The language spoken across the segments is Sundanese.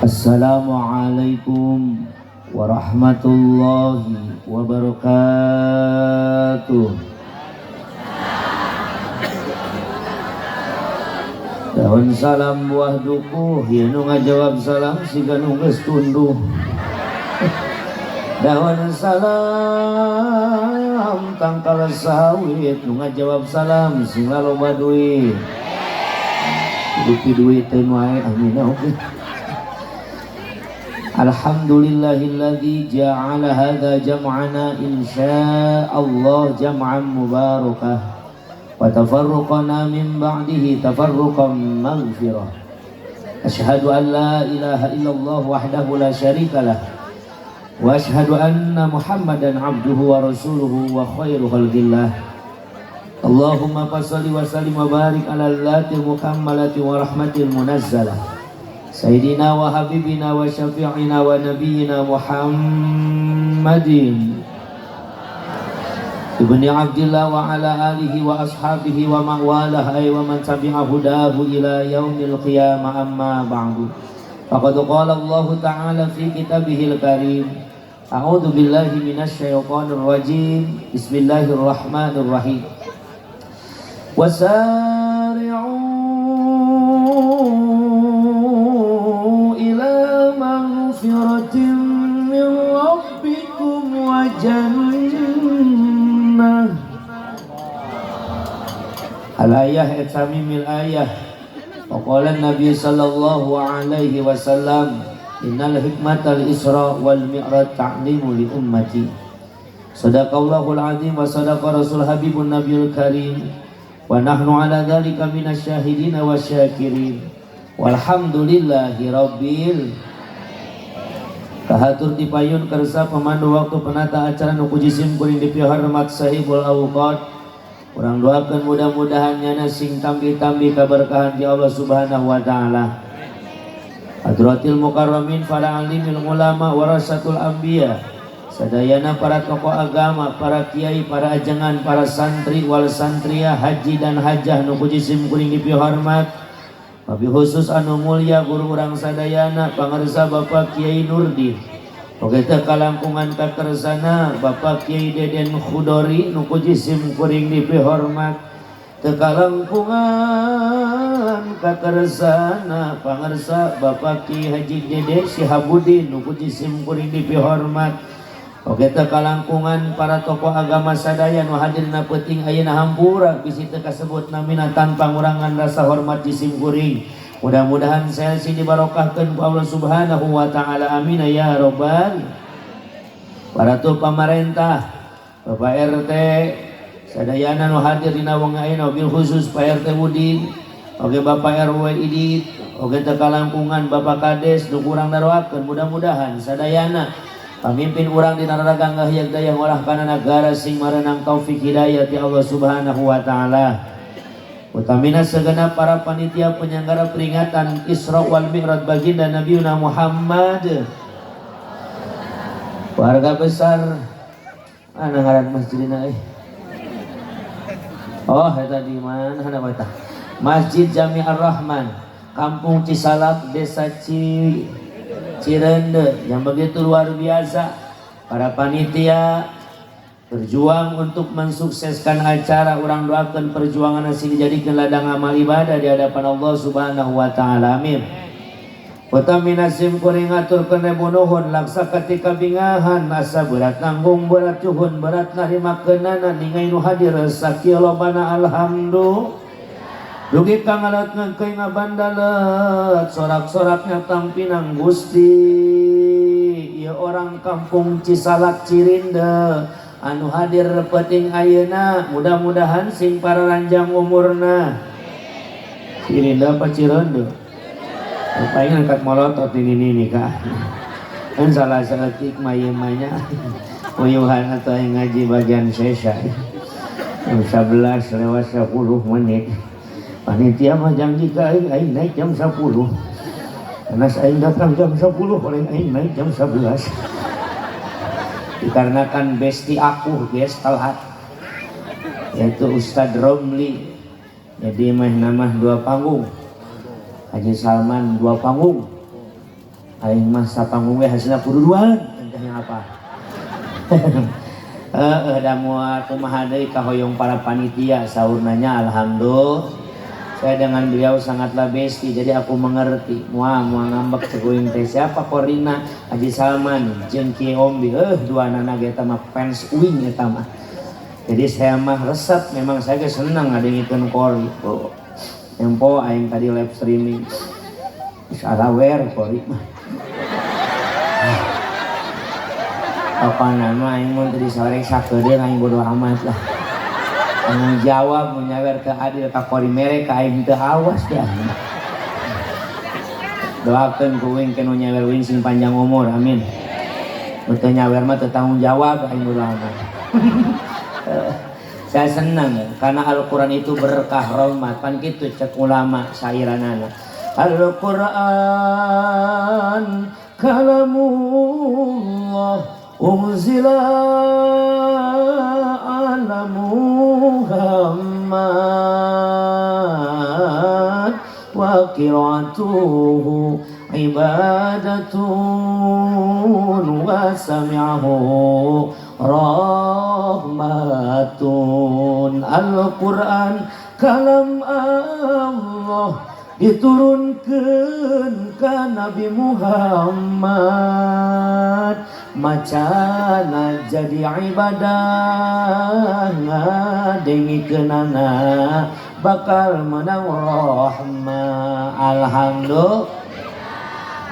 Assalamualaikum warahmatullahi wabarakatuh. Daun salam buah dukuh, ya nu ngajawab salam siga nu geus tunduh. Daun salam tangkal sawit, nu ngajawab salam sing loba duit. Dupi duit teh wae, amin oke. Alhamdulillahilladzi ja'ala hadza jam'ana insyaallah jam'an mubarakah wa tafarruqana min ba'dihi tafarruqan maghfirah. Asyhadu an la ilaha illallah wahdahu la syarikalah wa asyhadu anna Muhammadan abduhu wa rasuluhu wa khairu khalqillah. Allahumma fashalli wa sallim wa barik ala allatil mukammalati wa rahmatil munazzalah Sayyidina wa habibina wa syafi'ina wa nabiyyina Muhammadin ibni Abdillah wa ala alihi wa ashabihi wa ma'walah ay wa man tabi'a hudahu ila yaumil qiyamah, amma ba'du. Faqad qala Allah ta'ala fi kitabihil karim, a'udzu billahi minasy syaithanir rajim, bismillahirrahmanirrahim. Wasari'u ila maghfiratin min rabbikum wa jannah. Al-ayah etsamimil ayah. Waqala Nabi sallallahu alaihi wasallam, innal hikmatal isra wal mi'raj ta'limu li ummati. Sadaqallahul azim wa sadaqa rasul habibun nabiyul karim. Wa nahnu ala dhalika minasyahidina wasyakirin. Walhamdulillahi rabbil. Kahatur tipayun kersa pemandu waktu penata acara nu ku jisim kuring dipihormat sahibul awqat. Urang doakeun mudah-mudahan nyana sing tambi-tambi kaberkahan di Allah Subhanahu wa taala. Hadratil mukarramin, para alimil ulama warasatul anbiya, sadayana para tokoh agama, para kiai, para ajengan, para santri wal santriah, haji dan hajah nu ku jisim kuring dipihormat. Wabil khusus anu mulia guru urang sadayana pangersa Bapak Kiai Nurdin. Oge teh kalangkungan kakersana Bapak Kiai Deden Khudori nu ku jisim kuring dipihormat. Teu kalangkungan kakersana pangersa Bapak Kiai Haji Dede Sihabudin nu ku jisim kuring dipihormat. Oge teh kalangkungan para tokoh agama sadaya nu hadirna peuting ayeuna, hampura bisi teu kasebut namina tanpa ngurangan rasa hormat jisim kuring. Mudah-mudahan saya sing dibarokahkeun ku Allah Subhanahu wa taala, amin ya rabbal. Para tuh pamarentah, Bapak RT sadayana nu hadir dina wengi ayeuna, bil khusus Pak RT Udin, oge Bapak RW Idit, oge teh kalangkungan Bapak Kades nu kurang daroakeun, mudah-mudahan sadayana pamimpin urang dina raraga ngahyak daya ngolah kana nagara sing marenang taufik hidayah ti Allah Subhanahu wa taala. Utamina segenap para panitia penyelenggara peringatan Isra wal Mi'raj baginda Nabi Muhammad. Warga besar ana ngaran masjidna eh. Oh, eta di mana hana tah? Masjid Jami Ar-Rahman, Kampung Cisalak, Desa Cirende yang begitu luar biasa. Para panitia berjuang untuk mensukseskan acara, urang doakan perjuangan sing dijadikan ladang amal ibadah di hadapan Allah Subhanahu wa taala, amin. Utamina sim kuring ngaturkeun ribu nuhun laksa ketika bingahan asa berat nanggung, berat juhun, berat narimakeunana ningai nu hadir sakieu lobana. Alhamdulillah, dugi ka ngalat ngeukeun ngabandalet sorak-soraknya tangpinang Gusti. Ieu orang kampung Cisalak Cirinde anu hadir peuting ayeuna mudah-mudahan sing pararanjang umurna. Cirinde apa Cirende? Paling angkat molotot ini nih kak kan salah saeutik mah ieu mah nya uyuhan atau yang ngaji bagian sesa jam 11 lewat 10 menit. Panitia mah janji ka aing, aing naik jam 10. Karena aing datang jam 10, paling aing naik jam 11 dikarenakan besti aku guys telat, yaitu Ustadz Romli. Jadi mah nama dua panggung, Haji Salman dua panggung. Aing mah sapanggung we hasilna kudu duaan entah yang apa. Heeh, da moal kumaha deui kahoyong para panitia saurnanya, alhamdulillah. Saya dengan beliau sangatlah besti, jadi aku mengerti. Moal moal ngambek cek uing teh. Siapa qorina? Haji Salman jeung Ki Ombi. Dua nana ge eta mah fans uing eta mah. Jadi saya mah resep, memang saya ge senang ngadengikeun qori. Oh. Empo aing tadi live streaming. Salah qori mah. Apa nama aing mun teu disore sakedeung aing bodo amat lah. Tanggung jawab mun nyawer ke adil ka qori mere ka aing teu awas dah. Doakeun ku uing ke nu nyawer uing sing panjang umur, amin. Mun teu nyawer mah teu tanggung jawab aing bodo amat. Saya senang karena Al-Quran itu berkah rahmat pan kitu cek ulama sairanana. Al-Quran kalamullah unzila ala Muhammad wa qira'atuhu ibadatun wa sami'ahu rahmatun. Al-Quran kalam Allah diturunkan ke Nabi Muhammad, macana jadi ibadah ngadengikeunana bakal menang rahmah. Alhamdulillah.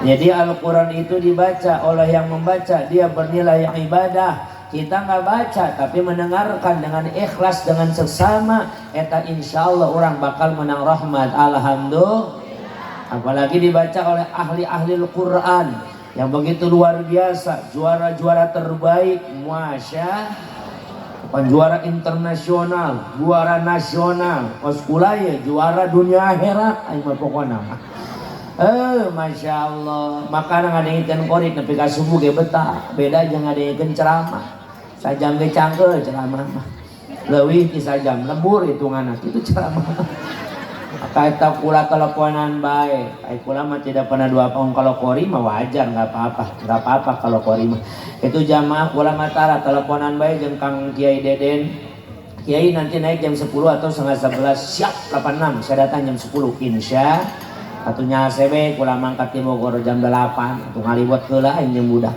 Jadi Al-Quran itu dibaca oleh yang membaca dia bernilai ibadah. Kita nggak baca tapi mendengarkan dengan ikhlas dengan seksama, eta insya Allah orang bakal menang rahmat. Alhamdulillah. Apalagi dibaca oleh ahli-ahli Al-Quran yang begitu luar biasa, juara-juara terbaik, masya, juara internasional, juara nasional, oskulaya, juara dunia akhirat, ayo pokoknya mah. Masya Allah, maka ngadengikeun qori nepi ka subuh ge betah, beda jeung ngadengikeun ceramah. Sajam ge cangkeul ceramah mah. Leuwih ti sajam lembur hitunganna kitu ceramah. Maka eta kula teleponan bae. Ai kula mah tidak pernah dua tahun kalau qori mah wajar, enggak apa-apa, enggak apa-apa kalau qori mah. Itu jamaah kula mah tara teleponan bae jeung Kang Kiai Deden. Kiai nanti naik jam 10 atau 10:30, siap 86, saya datang jam 10 insya. Atunya ACB kula mangkat di Bogor jam 8, atuh ngaliwat heula aing jeung budak.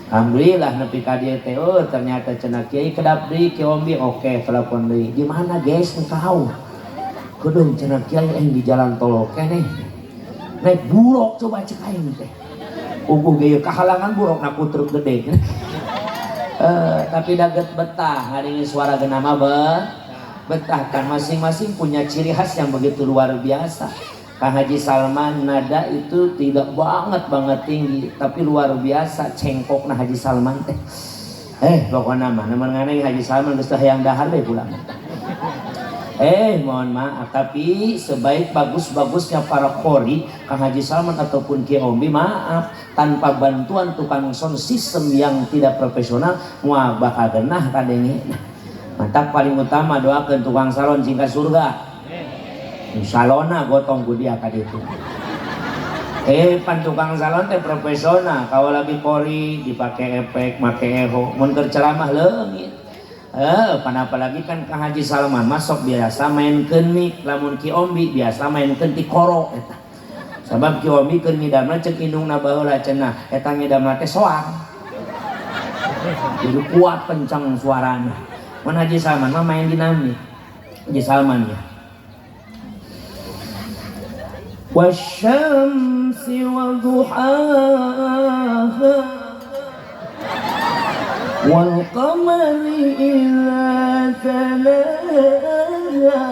Alhamdulillah nepi ka dieu teh, oh ternyata cenah kiai kedap deui Ki Ombi, oke telepon deui. Di mana guys engkau? Kedeung cenah kiai aing di jalan tol keneh. Naik buruk coba cek aing teh. Uguh ge kahalangan buruk na ku truk gede. Tapi daget betah ngadengin suara genama betah kan masing-masing punya ciri khas yang begitu luar biasa. Kang Haji Salman nada itu tidak banget banget tinggi tapi luar biasa cengkokna Haji Salman teh. Pokokna mah namun nganeng Haji Salman geus hayang dahar we pulang. Mohon maaf tapi sebaik bagus-bagusnya para qori Kang Haji Salman ataupun Ki Ombi, maaf tanpa bantuan tukang sound system yang tidak profesional moal bakal genah kadenge. Mantap paling utama doakeun tukang salon cing ka surga. Salona gotong ku dia ka ditu. Pan tukang salon teh profesional, kalau lagi qori dipake efek, make eho, mun keur ceramah leungit. Pan apalagi kan Kang Haji Salman masuk biasa mainkeun mic, lamun Ki Ombi biasa mainkeun tikoro eta. Sabab Ki Ombi keur ngidamna ceuk indungna baheula cenah, eta ngidamna teh soang. Jadi kuat kencang suarana. Mun Haji Salman mah main dinamik. Haji Salman ya. والشمس وضحاها والقمر إذا تلاها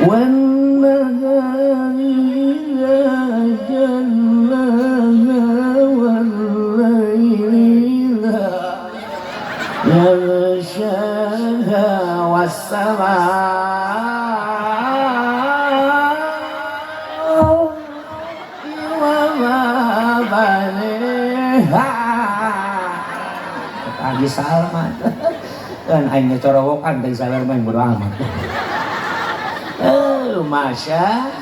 والنهار إذا جلاها والليل إذا يغشاها والسماء وما بنيها. Haji Salman kan aing corowokan teh sabar main bodo amat. Masya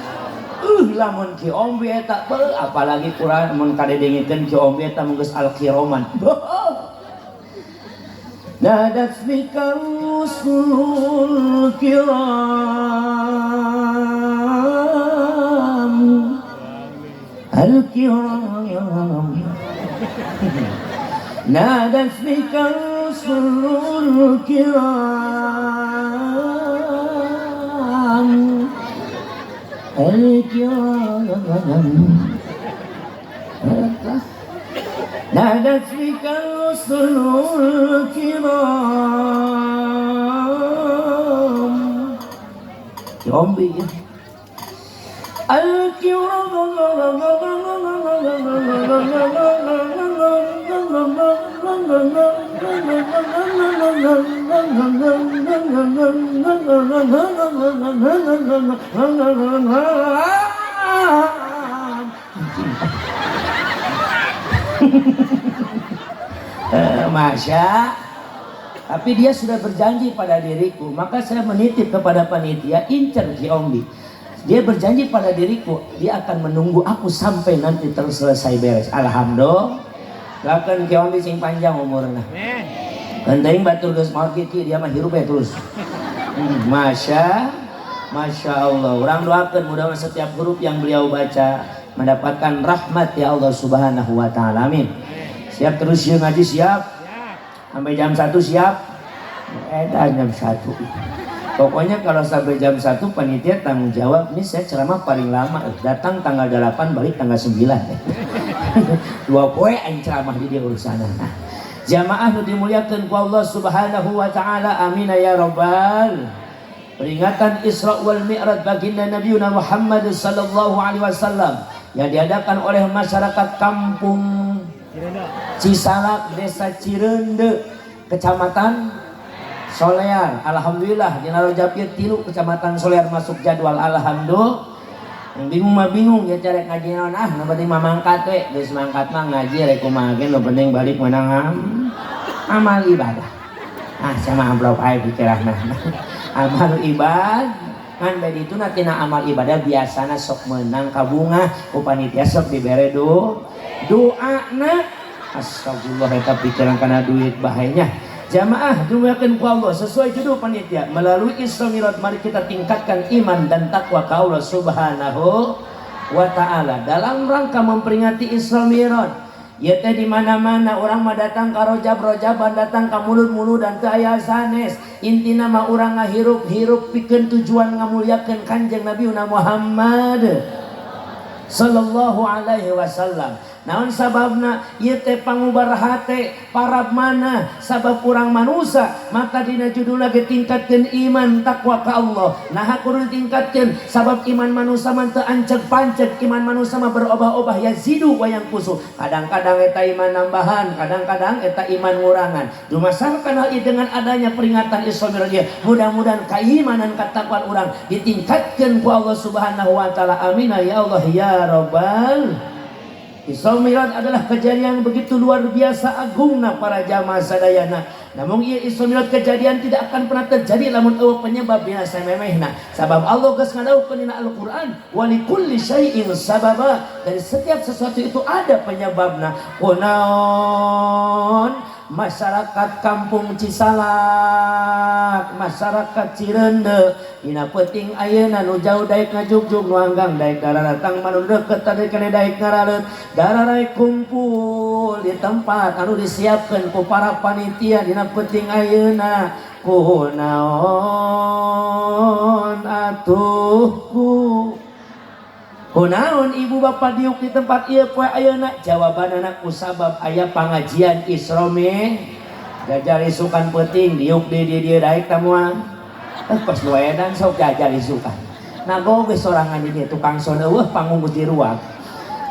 Lamun Ki Ombi eta beuh, apalagi Quran mun kadedengikeun Ki Ombi eta mun geus al-kiroman. Nadat bika rusulul kiram al-kiram. Nadat bika rusulul kiram al-kiram. Nadat bika rusulul kiram. Yombi al-kiram. Masya, tapi dia sudah berjanji pada diriku, maka saya menitip kepada panitia, incer Ki Ombi. Dia berjanji pada diriku, dia akan menunggu aku sampai nanti terselesai beres. Alhamdulillah. Doakan Ki Ombi sing panjang umurna. Ganteng batur geus maot ki dia mah hirup ya terus. Masya, Masya Allah. Orang doakan mudah-mudahan setiap huruf yang beliau baca mendapatkan rahmat ya Allah Subhanahu wa taala. Amin. Siap terus ya ngaji siap? Sampai jam 1 siap? Jam 1. Pokoknya kalau sampai jam 1 panitia tanggung jawab. Ini saya ceramah paling lama. Datang tanggal 8 balik tanggal 9. 2 poe aing ceramah di dia urusan. Nah, jamaah nu dimuliakeun ku Allah Subhanahu wa taala. Amin ya rabbal. Peringatan Isra wal Mi'raj baginda Nabi Muhammad sallallahu alaihi wasallam yang diadakan oleh masyarakat kampung Cisalak, Desa Cireundeu, Kecamatan Solear. Alhamdulillah dina Rajab ieu 3 Kecamatan Solear masuk jadwal. Alhamdulillah. Yang bingung mah bingung ya cari ngaji naon, ah nu penting mah mangkat we, geus mangkat mah ngaji rek kumaha ge nu penting balik menang amal ibadah. Ah sama amplop ae pikiranna. Amal ibadah kan bedi itu tina amal ibadah biasana sok menang kabungah ku panitia sok dibere doana. Astagfirullah eta pikiran kana duit bahayanya. Jamaah dimuliakeun ku Allah, sesuai judul panitia, melalui Isra Mi'raj mari kita tingkatkan iman dan takwa ka Allah Subhanahu wa taala. Dalam rangka memperingati Isra Mi'raj, ieu teh di mana-mana urang mah datang ka rojab-rojaban, datang ka mulud-muludan teu aya sanes. Intina mah urang ngahirup-hirup pikeun tujuan ngamuliakeun Kanjeng Nabi Muhammad sallallahu alaihi wasallam. Naon sababna ieu teh pangubar hate parab mana sabab urang manusa, maka dina judulna ge tingkatkeun iman takwa ka Allah. Naha kudu ditingkatkeun sabab iman manusa mah teu anceg-panceg, iman manusa mah berobah-obah, yazidu wa yanqusu. Kadang-kadang eta iman nambahan, kadang-kadang eta iman ngurangan. Dumasarkan hal ieu dengan adanya peringatan Isra Mi'raj, mudah-mudahan keimanan katakwaan urang ditingkatkeun ku Allah Subhanahu wa taala. Amin ya Allah ya rabbal. Isra Mi'raj adalah kejadian yang begitu luar biasa agungna para jamaah sadayana. Namun ieu Isra Mi'raj kejadian tidak akan pernah terjadi lamun eueuh penyebab dina samemehna. Sabab Allah geus ngadawuhkeun dina Al-Qur'an, wa likulli syai'in sababa. Dari setiap sesuatu itu ada penyebabna. Kunaon masyarakat kampung Cisalak, masyarakat Cireundeu dina peuting ayeuna nu jauh daek ngajugjug, nu anggang daek daratang, manu deukeut tadi kene daek ngaraleut, dararai kumpul di tempat anu disiapkeun ku para panitia dina peuting ayeuna. Kunaon atuh ku kunaon ibu bapak diuk di tempat ieu poe ayeuna? Jawabanana ku sabab aya pangajian Isra Mi'raj. Jajar isukan peuting diuk di dieu daek tamuan. Pas nu edan sok jajar isukan. Nago geus sorangan di dieu tukang sound eueuh panggung geus diruak.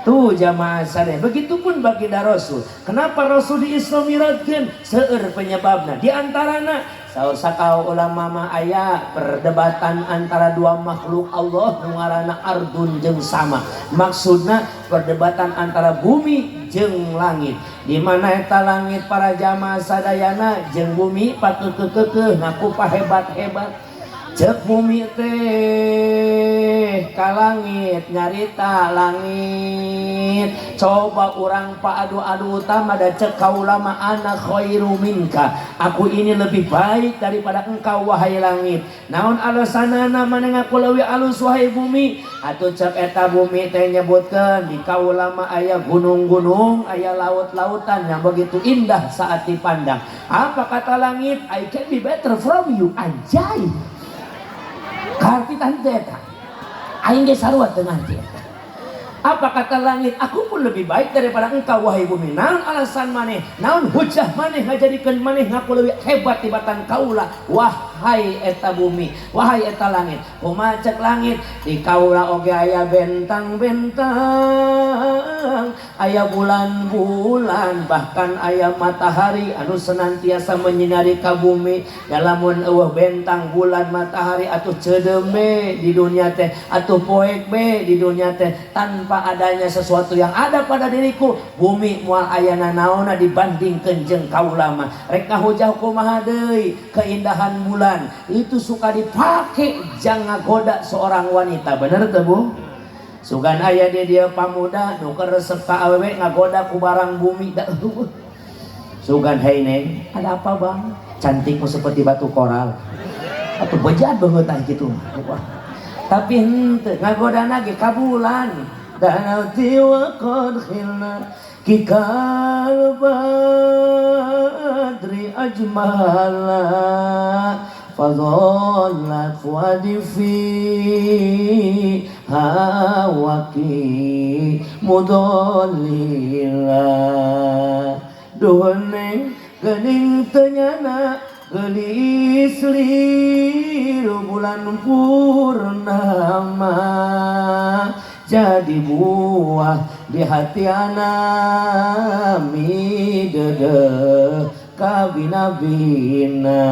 Tuh jamaah sadaya. Begitupun baginda Rasul. Kenapa Rasul di Isra Mi'rajkeun? Seueur penyebabna. Di antarana saur sakau ulama mah aya perdebatan antara dua makhluk Allah nu ngaranna ardun jeung sama. Maksudna perdebatan antara bumi jeung langit. Di mana eta langit para jamaah sadayana jeung bumi pakeukeuh ngaku pahebat-hebat. Cek bumi teh ka langit, nyarita langit, coba urang pak adu-adu utama da cek kaula mah ana khairu minka, aku ini lebih baik daripada engkau, wahai langit. Naon alasanana maneh ngaku leuwih alus, wahai bumi? Atuh cek eta bumi teh nyebutkeun, di kaula mah aya gunung-gunung, aya laut-lautan yang begitu indah saat dipandang. Apa kata langit? I can be better from you. Anjay, karti tante eta aing ge sarua teu ngarti eta. Apa kata langit? Aku pun lebih baik daripada engkau, wahai bumi. Naon alasan maneh? Naon hujah maneh ngajadikeun maneh ngaku leuwih hebat tibatan kaula, wahai eta bumi, wahai eta langit? Kumaha cek langit? Di kaula oge aya bentang-bentang, aya bulan-bulan, bahkan aya matahari anu senantiasa menyinari ka bumi. Lamun euweuh bentang, bulan, matahari, atuh ceudeum be di dunia teh, atuh poek be di dunia teh. Tanpa adanya sesuatu yang ada pada diriku, bumi moal aya nanaona dibandingkeun jeung kaula mah. Rek ngahujah kumaha deui, keindahan bulan itu suka dipake jang ngagoda seorang wanita, bener teu, Bu? Sugan aya di dia pamuda nu keur resep ka awewe, ngagoda ku barang bumi da. Sugan, "Hei Neng." "Ada apa, Bang?" "Cantikmu seperti batu koral." Atau bejat banget ah gitu. Tapi henteu ngagoda lagi ka bulan. Danauti wa qad khilna kikal badri ajmala fadhallat fuadi fi hawaki mudallila. Duh Neng, geuning teu nyana geulis lir bulan purnama, jadi buah di hati ana midedeh kabina-bina.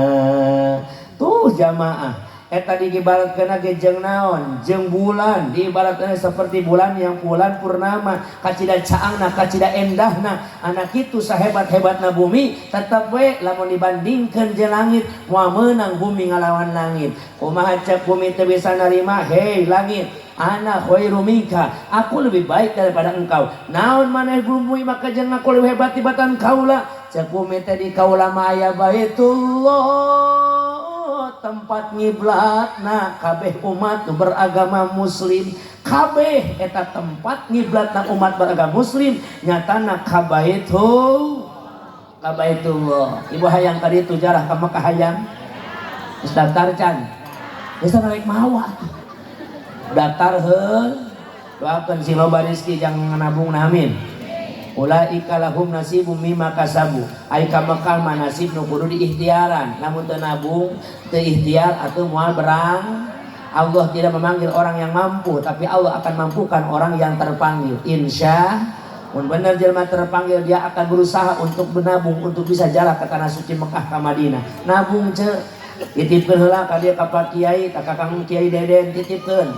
Tuh jamaah, eta diibaratkeun ge jeung naon? Jeung bulan. Diibaratkeun seperti bulan yang bulan purnama, kacida caangna, kacida endahna. Anak itu sahebat-hebatna bumi, tetep we lamun dibandingkeun jeung langit, moal meunang bumi ngalawan langit. Kumaha cek bumi teu bisa narima? "Hei langit, ana khairu minka, aku lebih baik daripada engkau. Naon maneh bumi maka jeung aku lebih hebat tibatan kaula?" Cek bumi teh, di kaula mah aya Baitullah, tempat ngiblatna kabeh umat nu beragama muslim. Kabeh eta tempat ngiblatna umat beragama muslim nyatana ka Baitullah. Ibu hayang ka ditu jarah ka Mekah? Hayang? Geus daftar can? Geus naik mawa daftar heul. Doakeun sing loba rezeki, jangan nabung, amin. Ulaika lahum nasibum mimma kasabu. Ai ka Mekah mah nasib nu kudu diikhtiaran. Lamun teu nabung, teu ikhtiar, atuh moal berang. Allah tidak memanggil orang yang mampu, tapi Allah akan mampukan orang yang terpanggil. Insya mun bener jelma terpanggil, dia akan berusaha untuk menabung untuk bisa jalan ke tanah suci Mekah, ke Madinah. Nabung ce, titipkeun heula ka dia, ka Pak Kiai, ka Kakang Kiai Deden titipkeun.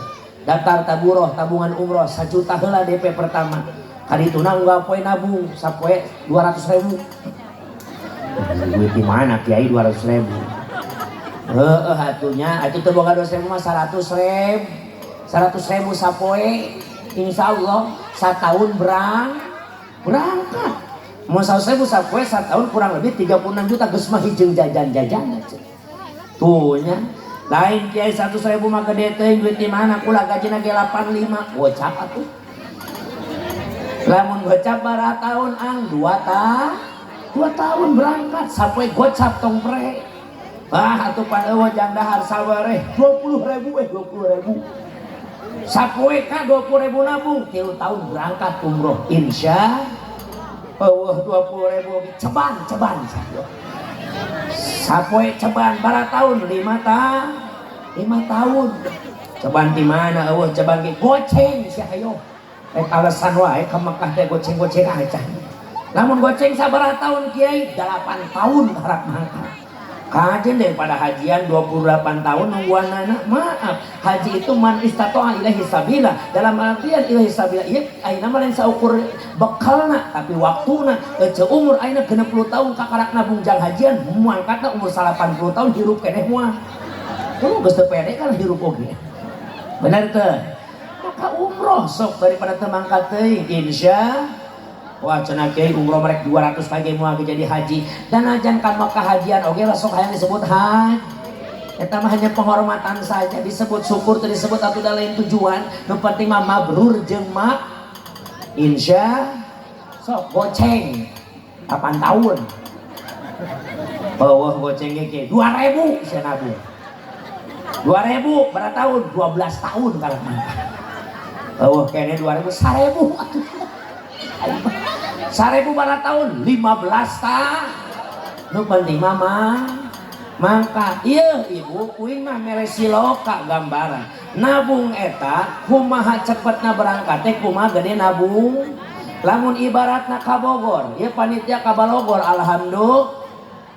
Daftar taburoh, tabungan umroh 1 juta heula DP pertama. Kali itu na unggal poe nabung sapoe 200 ribu. Duit di mana, Kiai, 200 ribu? Heeh atunya, atuh teu boga 200 ribu mah 100 ribu. 100 ribu sapoe, insya Allah setahun berangkat. Mau 100 ribu sapoe setahun kurang lebih 36 juta, geus mah hijeng jajan-jajan aja. Tuh nya. Lain, Kiai, 100 ribu mah gede teuing, duit di mana? Kula gajina ge 85, gocap atuh. Lamun gocap bara tahun ang 2 tahun berangkat sampai gocap, tong pre. Ah atuh pan eueuh jang dahar sawareh 20 ribu, eh 20 ribu sapoe ka 20 ribu nabung 3 tahun berangkat umroh, insya Allah. 20 ribu ceban, ceban sapoe, ceban bara tahun? 5 tahun. 5 tahun ceban di mana? Eueuh ceban ge goceng sia. Ayo rek alasan wae ka Mekah teh goceng-goceng aja. Lamun goceng sabaraha tahun, Kiai? 8 tahun harap mangkat. Kajen daripada hajian 28 tahun nungguan anak. Maaf, haji itu man istato'a ilaihi sabila. Dalam artian ilaihi sabila ieu ayeuna mah lain saukur bekalna, tapi waktuna. Ece umur ayeuna 60 tahun kakarak nabung jang hajian, mangkatna umur 80 tahun hirup keneh moal. Tuh geus teu pede kan hirup oge. Bener teu? Maka umroh sok daripada teu mangkat teuing, insya. Wah, cenah kiai umroh merek 200 kali moal jadi haji. Dan ajan ka Mekah hajian oge lah sok hayang disebut haji. Eta mah hanya penghormatan saja, disebut syukur teu disebut atuh da lain tujuan. Nu penting mah mabrur jeung mak insya sok goceng 8 tahun. Bawah goceng ge 2000 sia nabung. 2000 berapa tahun? 12 tahun kalau mangkat. Bawah kene 2000 1000 atuh. 1000 berapa tahun? 15 tahun. Nu penting mah mangkat. Iya ibu kuing mah mere siloka gambaran. Nabung eta kumaha cepetna berangkat teh kumaha gede nabung. Lamun ibaratna ka Bogor, ieu panitia ka Balogor alhamdulillah.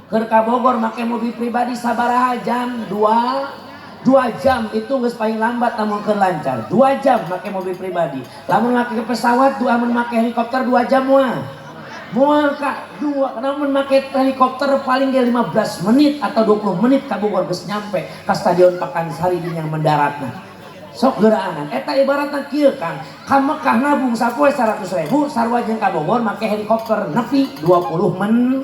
Keur ka Bogor make mobil pribadi sabaraha jam? 2 jam itu geus paling lambat lamun keur lancar. 2 jam make mobil pribadi. Lamun make pesawat dua, lamun make helikopter 2 jam moal. Moal ka dua, lamun make helikopter paling ge 15 menit atau 20 menit ka Bogor geus nyampe ka Stadion Pakansari di yang mendaratna. Sok geuraanan eta ibaratna kieu Kang, ka Mekah nabung sapoe 100.000 sarua jeung ka Bogor make helikopter nepi 20 men.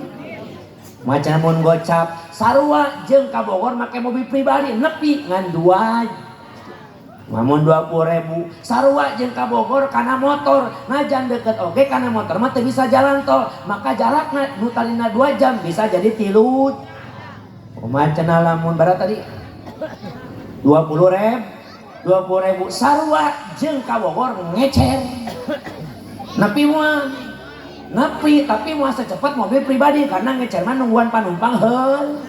Macan mun gocap sarua jeung ka Bogor make mobil pribadi nepi ngan 2 mamun 20.000 sarua jeung ka Bogor kana motor najan deket oge kana motor mah teu bisa jalan tol maka jarakna nu tadina 2 jam bisa jadi 3. Kumaha cenah lamun barat tadi 20.000 20.000 sarua jeung ka Bogor ngecer nepi moal nepi tapi moal secepat mobil pribadi karena ngecer mah nungguan panumpang heul.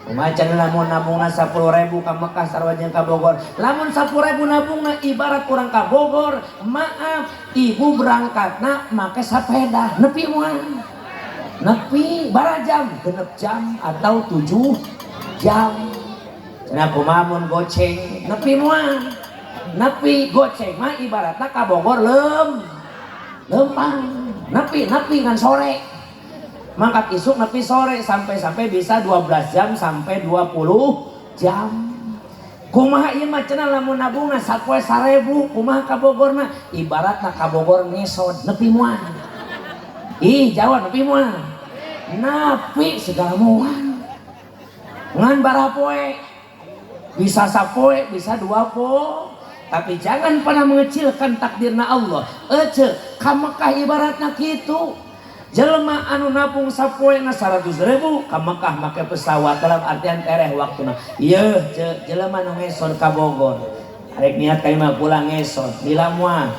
Kumaha cenah lamun nabungna 10.000 ka Mekah sarua jeung ka Bogor. Lamun 10.000 nabungna ibarat urang ka Bogor, maaf ibu berangkatna make sepeda nepi moal. Nepi bara jam, 6 jam atau 7 jam. Cenah kumaha mun goceng nepi moal. Nepi goceng mah ibaratna ka Bogor lempang. Nepi nepi ngan sore. Mangkat isuk nepi sore sampai-sampai bisa 12 jam sampai 20 jam. Kumaha ieu mah cenah lamun nabungna sapoe 1000 kumaha ka Bogorna? Ibaratna ka Bogor ngesod nepi moal. Ih, Jawa nepi moal. Nepi segala moal. Ngan barapoe. Bisa sapoe, bisa 2 poe. Tapi jangan pernah mengecilkan takdirna Allah. Ece, ka Mekah ibaratna kitu. Jelema anu nabung sapoena 100.000 ka Mekah make pesawat dalam artian tereh waktuna. Ieu jelema nu ngesot ka Bogor. Arek niat ka imah pulang ngesot, lila moal.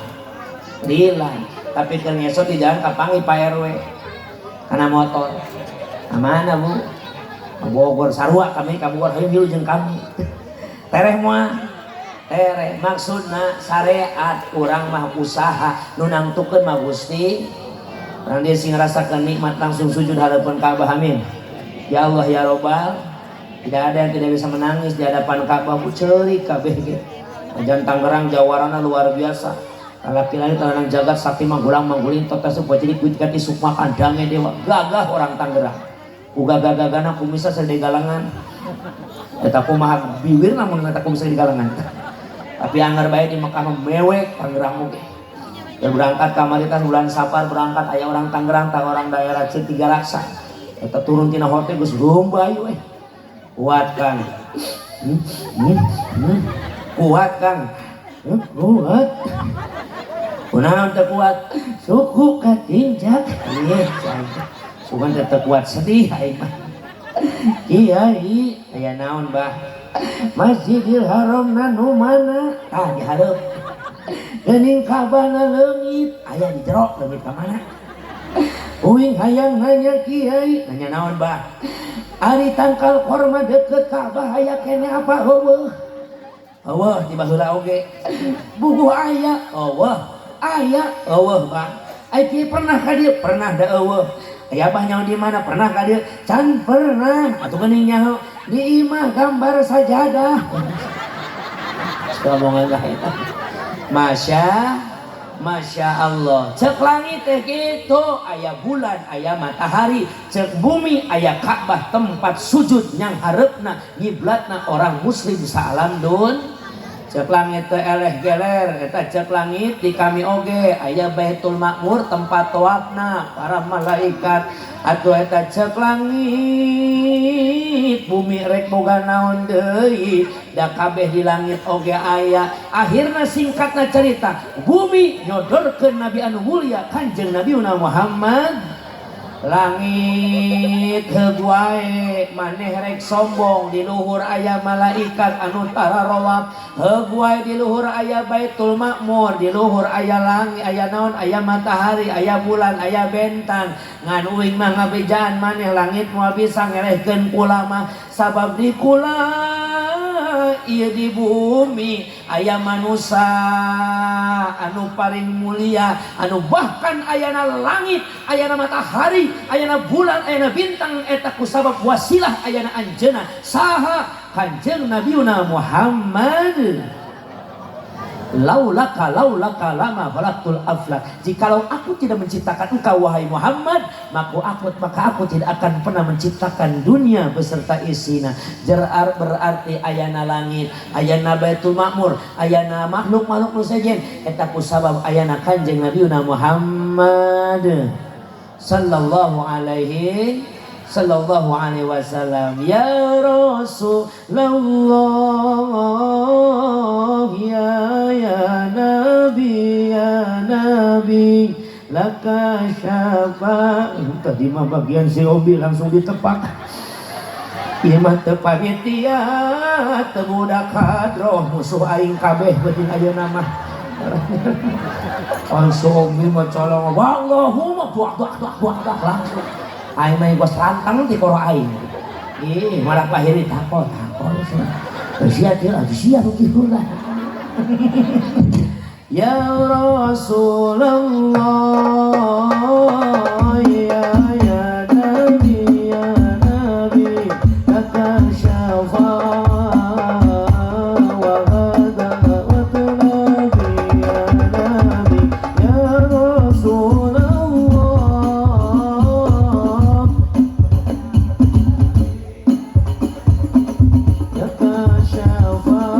Lila. Tapi keur ngesot di jalan kapanggih Pak RW. Kana motor. Ka mana Bu? Ka Bogor sarua kami ka Bogor hayu milu jeung kami. Tereh moal. Tereh maksudna syariat urang mah usaha nu nangtukeun mah Gusti. Urang dia sing ngerasakeun nikmat langsung sujud hadapan Ka'bah, amin. Ya Allah ya Robbal, tidak ada yang tidak bisa menangis di hadapan Ka'bah, bu ceurik kabeh ge. Ajan Tangerang jawarana luar biasa. Laki-laki tanang jagat sakti manggulang mangguling totas sebuah jadi kuit kati sukma kandangnya dewa gagah orang Tangerang. Uga gagah-gagana kumisa sede galangan. Eta kumaha biwir namun eta kumisa di galangan. Tapi anggar bae di Mekah mah mewek Tangerang oge. Dan berangkat kamaritan bulan Safar berangkat aya orang Tangerang tak orang daerah Tiga Raksa. Eta turun tina hotel geus rumbayu we. Kuat Kang. Kuat Kang. Kuat. Kunaon teu kuat? Suku katinjak. Ieu sugan teu kuat sedih aing mah. Kiai aya naon bah? Masjidil Haram nu mana? Tah di hareup. Geuning Ka'bahna leungit, aya di jero leungit ka mana? Uing hayang nanya kiai, nanya naon bah? Ari tangkal korma deket Ka'bah aya kene apa heueuh? Eueuh di baheula oge. Bubuh aya, eueuh. Aya, eueuh bah. Ai kiai pernah ka dieu? Pernah da eueuh. Aya abah nyaho di mana? Pernah ka dieu? Can pernah. Atuh geuning nyaho di imah gambar sajadah. Ngomongan lah eta. Masya Masya Allah. Cek langit teh gitu, aya bulan, aya matahari. Cek bumi aya Ka'bah tempat sujud yang harepna ngiblatna orang muslim saalam dun. Cek langit teh eleh geler, eta cek langit di kami oge aya Baitul Makmur tempat tawafna para malaikat. Atuh eta cek langit bumi rek boga naon deui, da kabeh di langit oge aya. Akhirna singkatna cerita, bumi nyodorkeun nabi anu mulia Kanjeng Nabi Muhammad. Langit heug wae maneh rek sombong, di luhur aya malaikat anu tararawap. Heug wae di luhur aya Baitul Makmur, di luhur aya langit, aya naon, aya matahari, aya bulan, aya bentang. Ngan uing mah ngabejaan maneh langit moal bisa ngelehkeun kula mah, sabab di kula ieu di bumi aya manusia anu paling mulia, anu bahkan ayana langit, ayana matahari, ayana bulan, ayana bintang eta kusabab wasilah ayana anjeunna. Saha? Kanjeng Nabiuna Muhammad. Laulaka laulaka lama khalaqtul aflak. Jikalau aku tidak menciptakan engkau wahai Muhammad, maka aku tidak akan pernah menciptakan dunia beserta isina. Jerar berarti ayana langit, ayana Baitul Makmur, ayana makhluk-makhluk nu sejen eta kusabab ayana Kanjeng Nabiuna Muhammad sallallahu alaihi wasallam. Ya Rasulullah, ya ya Nabi, ya Nabi, laka syafa. Tadi mah bagian si Obi langsung ditepak. Ieu mah teu panitia, teu budak hadroh, musuh aing kabeh beuting ayeuna mah. Langsung Obi mah colong, Allahumma buak buak buak buak buak langsung. Aing mah geus rantang ti koro aing. Ih, malah pahiri takon takon. Sia teu sia nu kitu lah. Ya Rasulullah, ya ya Nabi, ya Nabi, laka syafa'a wa ghada wa nabi, ya Nabi, ya Rasulullah, laka syafa'a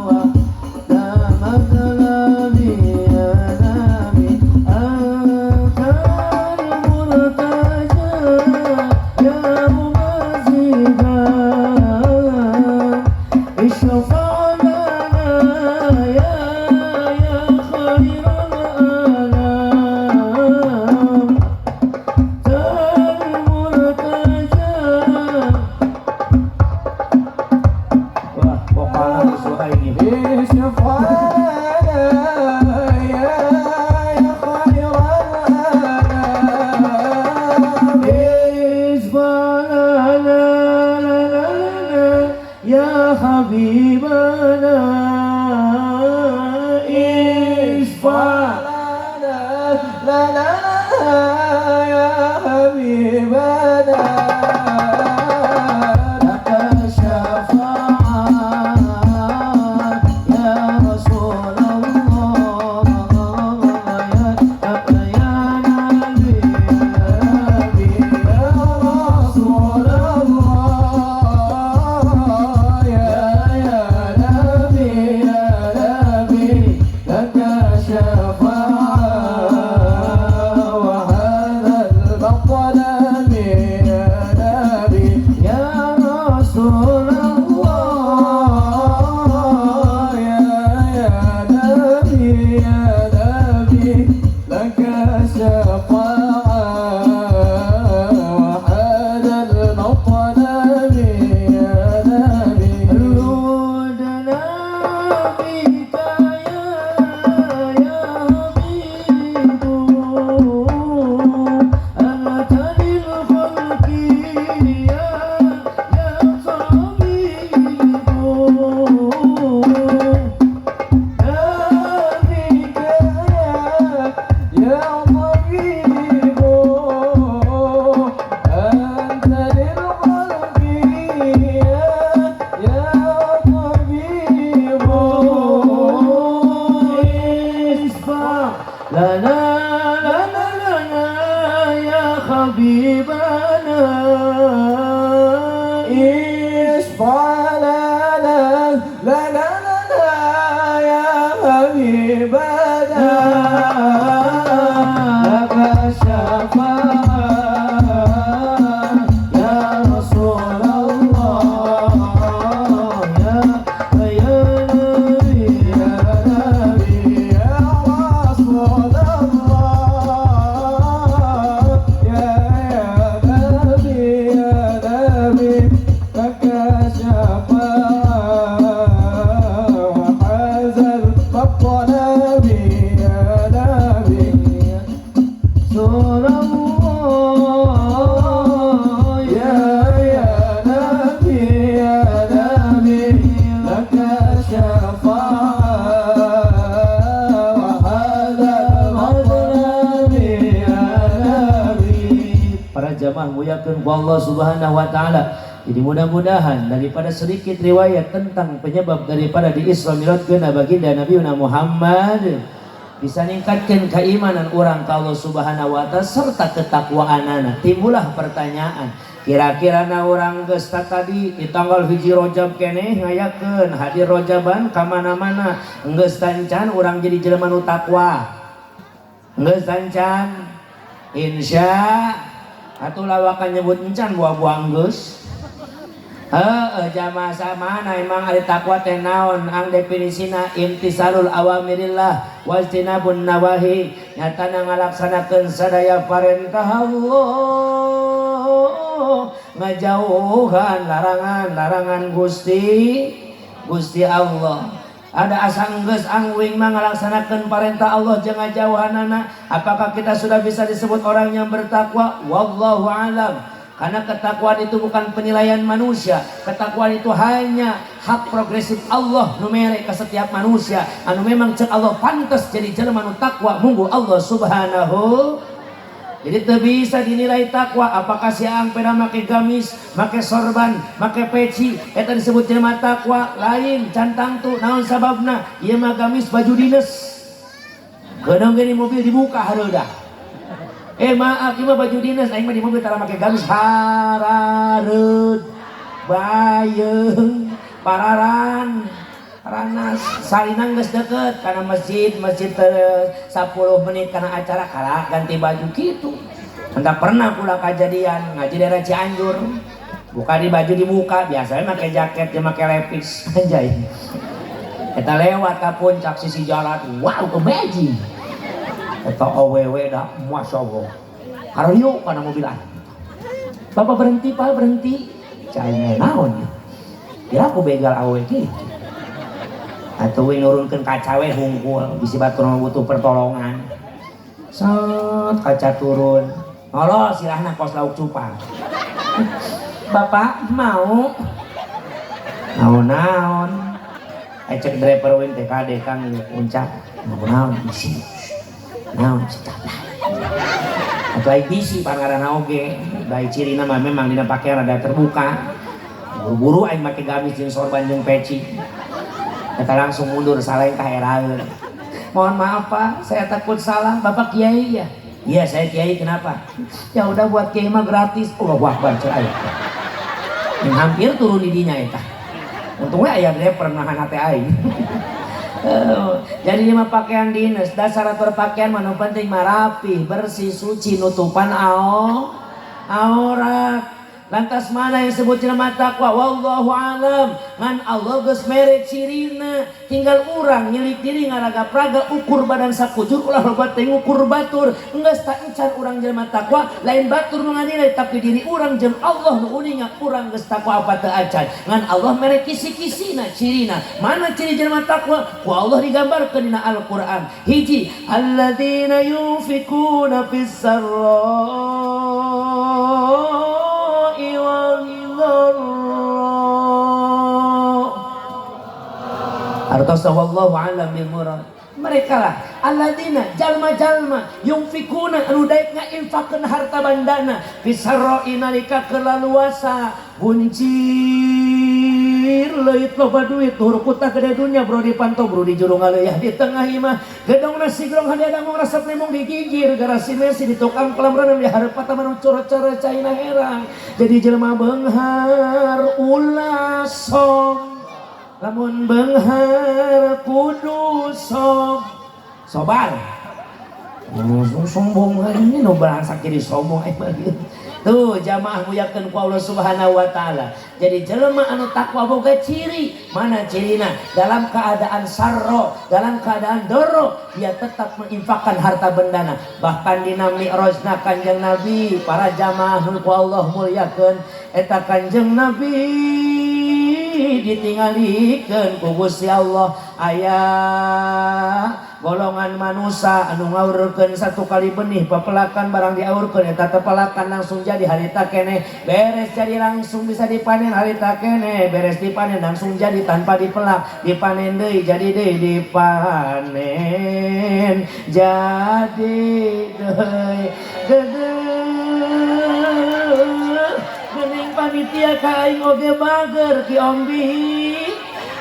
wa matlabi, ya Nabi, anta al-murtaja ya mumazidan, اشفع لنا يا يا خير الأنام المرتجى. Wah, pokoknya musuh aing ini. اشفع لنا يا يا خير الأنام. اشفع لنا لنا لنا يا حبيبنا، اشفع لنا لنا لنا يا حبيبنا. لك الشفاعة يا رسول الله، يا يا نبي، يا رسول الله، يا يا نبي، يا نبي، لك الشفاعة وهذا المطلب يا نبي. يا رسول الله، يا يا نبي، يا نبي، لك الشفاعة وهذا المطلب يا نبي. لودنا بك يا يا حبيب، أنت للخلق يا يا طبيب. Lana lana lana ya habibana. Isfa' lana lana lana ya habibana. Laka syafa'ah ya Rasulullah. Ya ya Nabi, ya Nabi ya Rasulullah. Ya ya Nabi ya Nabi laka syafa'ah wa hazal matlabi ya Nabi. Rasulullah. Ya ya Nabi ya Nabi laka syafa'ah wa hazal matlabi ya Nabi. Para jamaah muliakan ku Allah Subhanahu wa taala. Jadi mudah-mudahan daripada sedikit riwayat tentang penyebab daripada di Isra Mi'rajkeun baginda Nabi Muhammad bisa ningkatkan keimanan orang ke Allah Subhanahu wa taala serta ketakwaanana. Timbullah pertanyaan, kira-kira na urang geus tadi di tanggal 1 Rajab keneh ngayakeun hadir Rajaban ka mana-mana, geus tancan urang jadi jelema nu takwa? Geus tancan? Insya atuh lawakan nyebut encan buah-buah geus. Heeh, jamaah samana emang ari takwa teh naon? Ang definisina imtisalul awamirillah wajtinabun nawahi, nyatana ngalaksanakeun sadaya parentah Allah, ngajauhan larangan-larangan Gusti Gusti Allah. Ada asa enggeus angwing mah ngalaksanakeun parentah Allah jeung ngajauhanana, apakah kita sudah bisa disebut orang yang bertakwa? Wallahu alam. Karena ketakwaan itu bukan penilaian manusia. Ketakwaan itu hanya hak progresif Allah nu mere ka setiap manusia. Anu memang cek Allah pantas jadi jelema nu takwa munggu Allah Subhanahu. Jadi teu bisa dinilai takwa apakah si Aang peda make gamis, make sorban, make peci eta disebut jelema takwa, lain can tangtu. Naon sababna? Ieu mah gamis baju dinas. Keunang ge di mobil dibuka hareudah. Maaf, ieu mah baju dinas, aing mah di mobil tara make gamis harareud. Bayeung, pararan, ranas, salinang geus deket kana masjid, masjid teh 10 menit kana acara kalah ganti baju kitu. Entah pernah pula kejadian ngaji daerah Cianjur. Buka di baju dibuka, biasanya make jaket dia make lepis anjay. Kita lewat ke puncak sisi jalan, wow amazing. Eta awewe dah, masya Allah. Karyo kana mobil aing. Bapak berhenti, Pak, berhenti. Cai naon? Kira aku begal awewe gitu. Atuh we nurunkeun kaca we hungkul, bisi batur butuh pertolongan. Set kaca turun. Ngolo silahna kos lauk cupang. Bapak mau? Naon-naon. Cek driver wing TKD kang ieu puncak. Mau naon bisi. Naon cicak. Atau aing bisi pangaranna oge. Bae cirina mah memang dina pakaian rada terbuka. Buru-buru aing make gamis jeung sorban jeung peci. Kita langsung mundur salengkah eraeun. Mohon maaf Pak, saya takut salah. Bapak kiai ya? Iya saya kiai, kenapa? Ya udah buat kiai mah gratis. Allahu Akbar cek aing. Yang hampir turun di dinya eta. Untungnya aya driver nahan hate aing. Jadi lima pakaian dinas, dasar berpakaian mah nu penting mah rapi, bersih, suci, nutupan aurat. Lantas mana yang sebut jelema takwa? Wallahu alam. Ngan Allah geus mere cirina. Tinggal urang nyilik diri ngaraga praga ukur badan sakujur ulah loba teh ngukur batur. Geus tak encan urang jelema takwa, lain batur nu nganilai tapi diri urang jeung Allah nu uninga urang geus takwa apa teu acan. Ngan Allah mere kisi-kisina cirina. Mana ciri jelema takwa? Ku Allah digambarkeun dina Al-Qur'an. Hiji, alladzina yunfikuna fis sarra wal artos wallahu a'lam bil murad. Mereka lah alladzina jalma-jalma yunfikuna anu daek ngainfakeun harta bandana fisarra'i nalika kelaluasa buncir Kawin leuit loba duit luhur kuta gede dunya bro dipanto bro di juru ngaleuya di tengah imah gedong nasi grong hadiah mong resep nemong digigir garasi Messi di tukang kolam renang di hareup taman coro-coro caina herang jadi jelema beunghar ulah som lamun beunghar kudu som sobar. Sombong ini nu bangsa kiri sombong tuh jamaah muyakeun ku Allah Subhanahu wa taala. Jadi jelema anu takwa boga ciri, mana cirina? Dalam keadaan sarro, dalam keadaan doro, dia tetap menginfakkan harta bendana. Bahkan dina mi'rajna Kanjeng Nabi, para jamaah nu ku Allah muliakeun, eta Kanjeng Nabi ditinggalikeun ku Gusti Allah aya golongan manusia anu ngaurkeun satu kali benih pepelakan barang diaurkeun eta tepelakan langsung jadi harita keneh beres jadi langsung bisa dipanen harita keneh beres dipanen langsung jadi tanpa dipelak dipanen deui jadi deui dipanen jadi deui geuning panitia ka aing oge bager Ki Ombi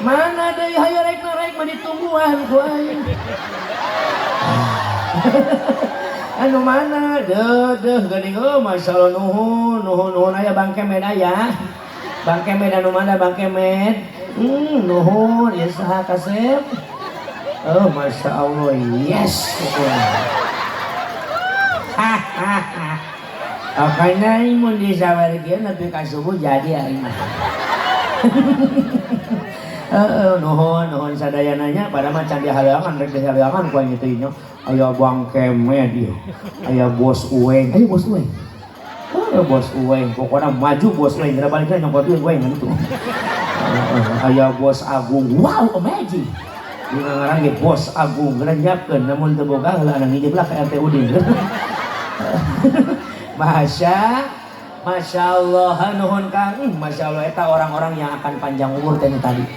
mana deui hayo rek rek mah ditungguan ku aing. Anu mana deuh geuning oh masyaallah nuhun nuhun nuhun aya Bang Kemed aya. Bang Kemed anu mana Bang Kemed? Nuhun ieu saha kasep? Oh masyaallah yes. Hahaha. Makanya mun disawer kieu nepi ka subuh jadi aing mah. Nuhun nuhun sadayananya pada mah can dihalangan rek dihalangan ku aing teh nya. Aya Bang Kemed ieu. Aya Bos Uweng, aya Bos Uweng. Oh, Bos Uweng, pokoknya maju Bos Uweng, kira baliknya nyokot duit Uweng gitu. Aya Bos Agung, wow amazing. Di ngaran ge Bos Agung, geura nyiapkeun namun teu boga heula anu ngijib lah ka RT Udin. Masya Allah, nuhun Kang, Masya Allah eta orang-orang yang akan panjang umur teh tadi.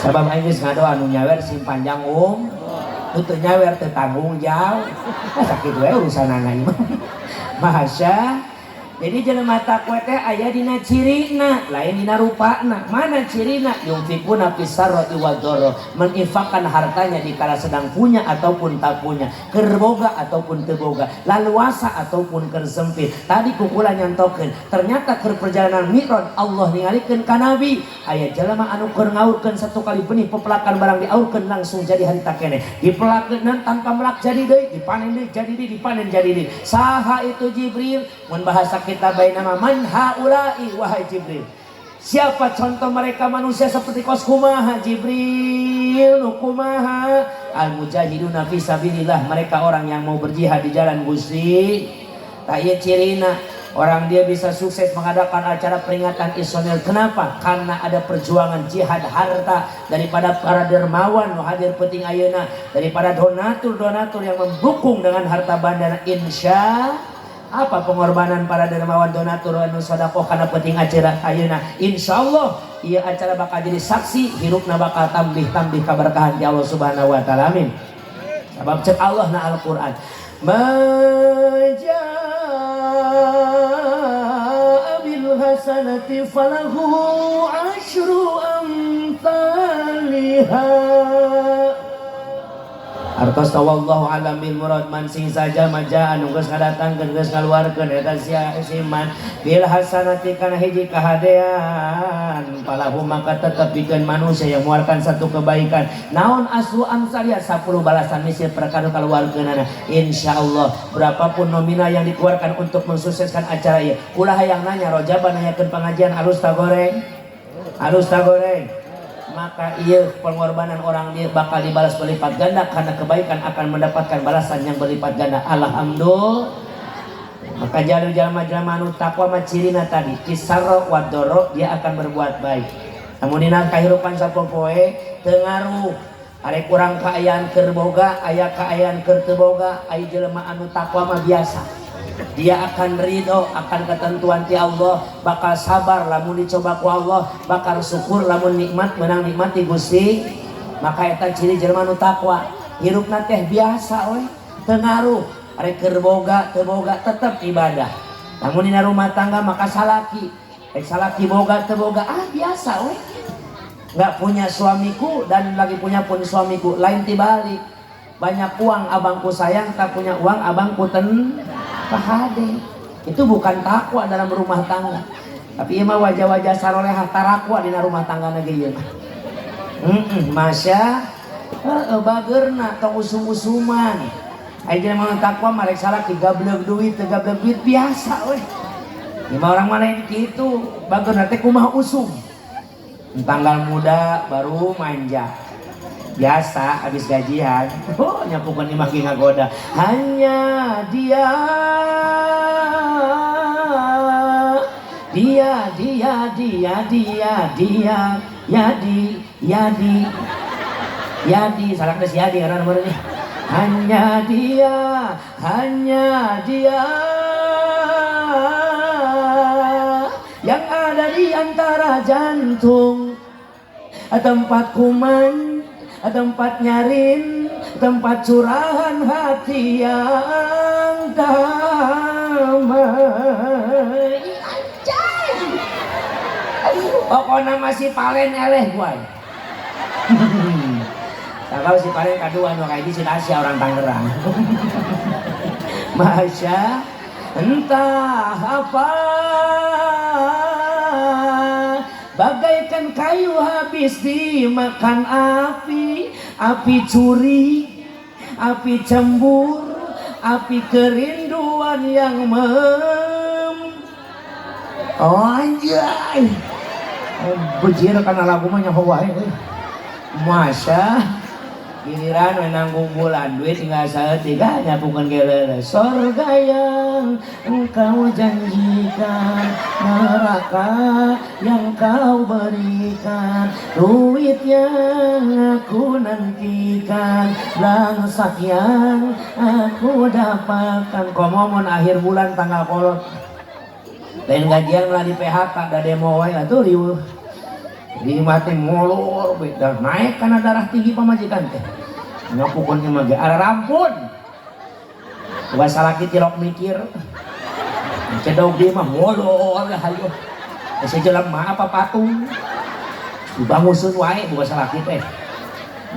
Sabab aing geus ngadoa anu nyawer sing panjang nu teu nyawer teu tanggung jawab. Sakit we urusanana ieu mah. Masya. Jadi jelema takwa teh aya dina cirina, lain dina rupana. Mana cirina? Yunfikuna fis sarra'i wad dharra, menginfakkan hartanya di kala sedang punya ataupun tak punya, keur boga ataupun teu boga, laluasa ataupun keur sempit. Tadi kukula nyantokeun, ternyata keur perjalanan mi'raj Allah ningalikeun ka Nabi, aya jelema anu keur ngaurkeun satu kali benih pepelakan barang diaurkeun langsung jadi harita keneh. Dipelakeun tanpa melak jadi deui, dipanen deui jadi deui, dipanen jadi deui. Saha itu Jibril? Mun bahasa kita bae nama man haula'i wahai Jibril. Siapa contoh mereka manusia seperti kos kumaha Jibril nu kumaha? Al mujahiduna fi sabilillah, mereka orang yang mau berjihad di jalan Gusti. Tak ieu cirina orang dia bisa sukses mengadakan acara peringatan Isra. Kenapa? Karena ada perjuangan jihad harta daripada para dermawan nu hadir penting ayeuna, daripada donatur-donatur yang mendukung dengan harta bandana. Insya apa pengorbanan para dermawan donatur anu sedekah kana penting acara ayeuna. Insyaallah ieu acara bakal jadi saksi hirupna bakal tambih-tambih kaberkahan di Allah Subhanahu wa taala. Amin. Sabab cek Allah na Al-Qur'an, "Ma jaa bil hasanati falahu asyru amsalha." Artos wallahu alam bil murad man sing saja maja anu geus ngadatangkeun geus ngaluarkeun eta si man bil hasanati kana hiji kahadean falahu maka tetep bikeun manusia yang mengeluarkan satu kebaikan naon asru amsalia 10 balasan misil perkara kaluarkeunana. Insyaallah berapapun nominal yang dikeluarkan untuk mensukseskan acara ieu ulah hayang nanya rojaban nanyakeun pengajian alus ta goreng, alus ta goreng, maka iya pengorbanan orang dia bakal dibalas berlipat ganda karena kebaikan akan mendapatkan balasan yang berlipat ganda. Alhamdulillah. Maka jalur jalma-jalma anu takwa mah cirina tadi kisarro wadoro, dia akan berbuat baik. Namun dina kahirupan sapopoe teu ngaruh are kurang kaayaan keur boga aya kaayaan keur teu boga, aya jelema anu takwa mah biasa. Dia akan ridho akan ketentuan ti Allah, bakal sabar lamun dicoba ku Allah, bakal syukur lamun nikmat menang nikmat ti Gusti. Maka eta ciri jelema nu takwa. Hirupna teh biasa we, teu ngaruh are keur boga teu boga tetep ibadah. Lamun dina rumah tangga maka salaki Rek salaki boga teu boga, ah, biasa we. Nggak punya suamiku dan lagi punya pun suamiku lain tibalik. Banyak uang abangku sayang, tak punya uang abangku ten kahade. Itu bukan takwa dalam rumah tangga. Tapi ieu mah wajah-wajah saroleha tarakwa dina rumah tangga ge ieu mah. Heeh, masya heeh, bageurna tong usum-usuman. Aya jelema nu takwa mah rek salaki gableug duit teu gableug duit biasa we. Ieu mah orang mana yang kitu, bageurna teh kumaha usum. Tanggal muda baru manja. Biasa habis gajian. Oh, nyapukeun imah ge ngagoda. Hanya dia, dia, dia, dia, dia, dia, yadi, yadi, yadi, salah si Yadi karena nomornya. Hanya dia, hanya dia yang ada di antara jantung, tempat kuman, tempat nyarin, tempat curahan hati yang damai. Anjay. Pokoknya masih palen eleh gue. Kalau si palen kedua nu kayak si Tasya orang Tangerang. Masya entah apa, bagaikan kayu habis dimakan api, api curi, api cemburu, api kerinduan yang mem. Oh anjay. Bejir kana lagu mah nyaho wae euy. Masya giliran we nanggung bulan duit tinggal saeutik nyapukeun ge sorga yang engkau janjikan, neraka yang kau berikan, duit yang aku nantikan, langsak yang aku dapatkan. Komo mun akhir bulan tanggal kolot lain gajian malah di PHK da demo wae atuh riweuh. Di mati molor we da naik karena darah tinggi pamajikan teh. Nyapukeun mah ge ara rampun. Boga salaki tilok mikir. Cedog dia mah molor hayo. Geus jelema apa patung. Dibanguseun wae boga salaki teh.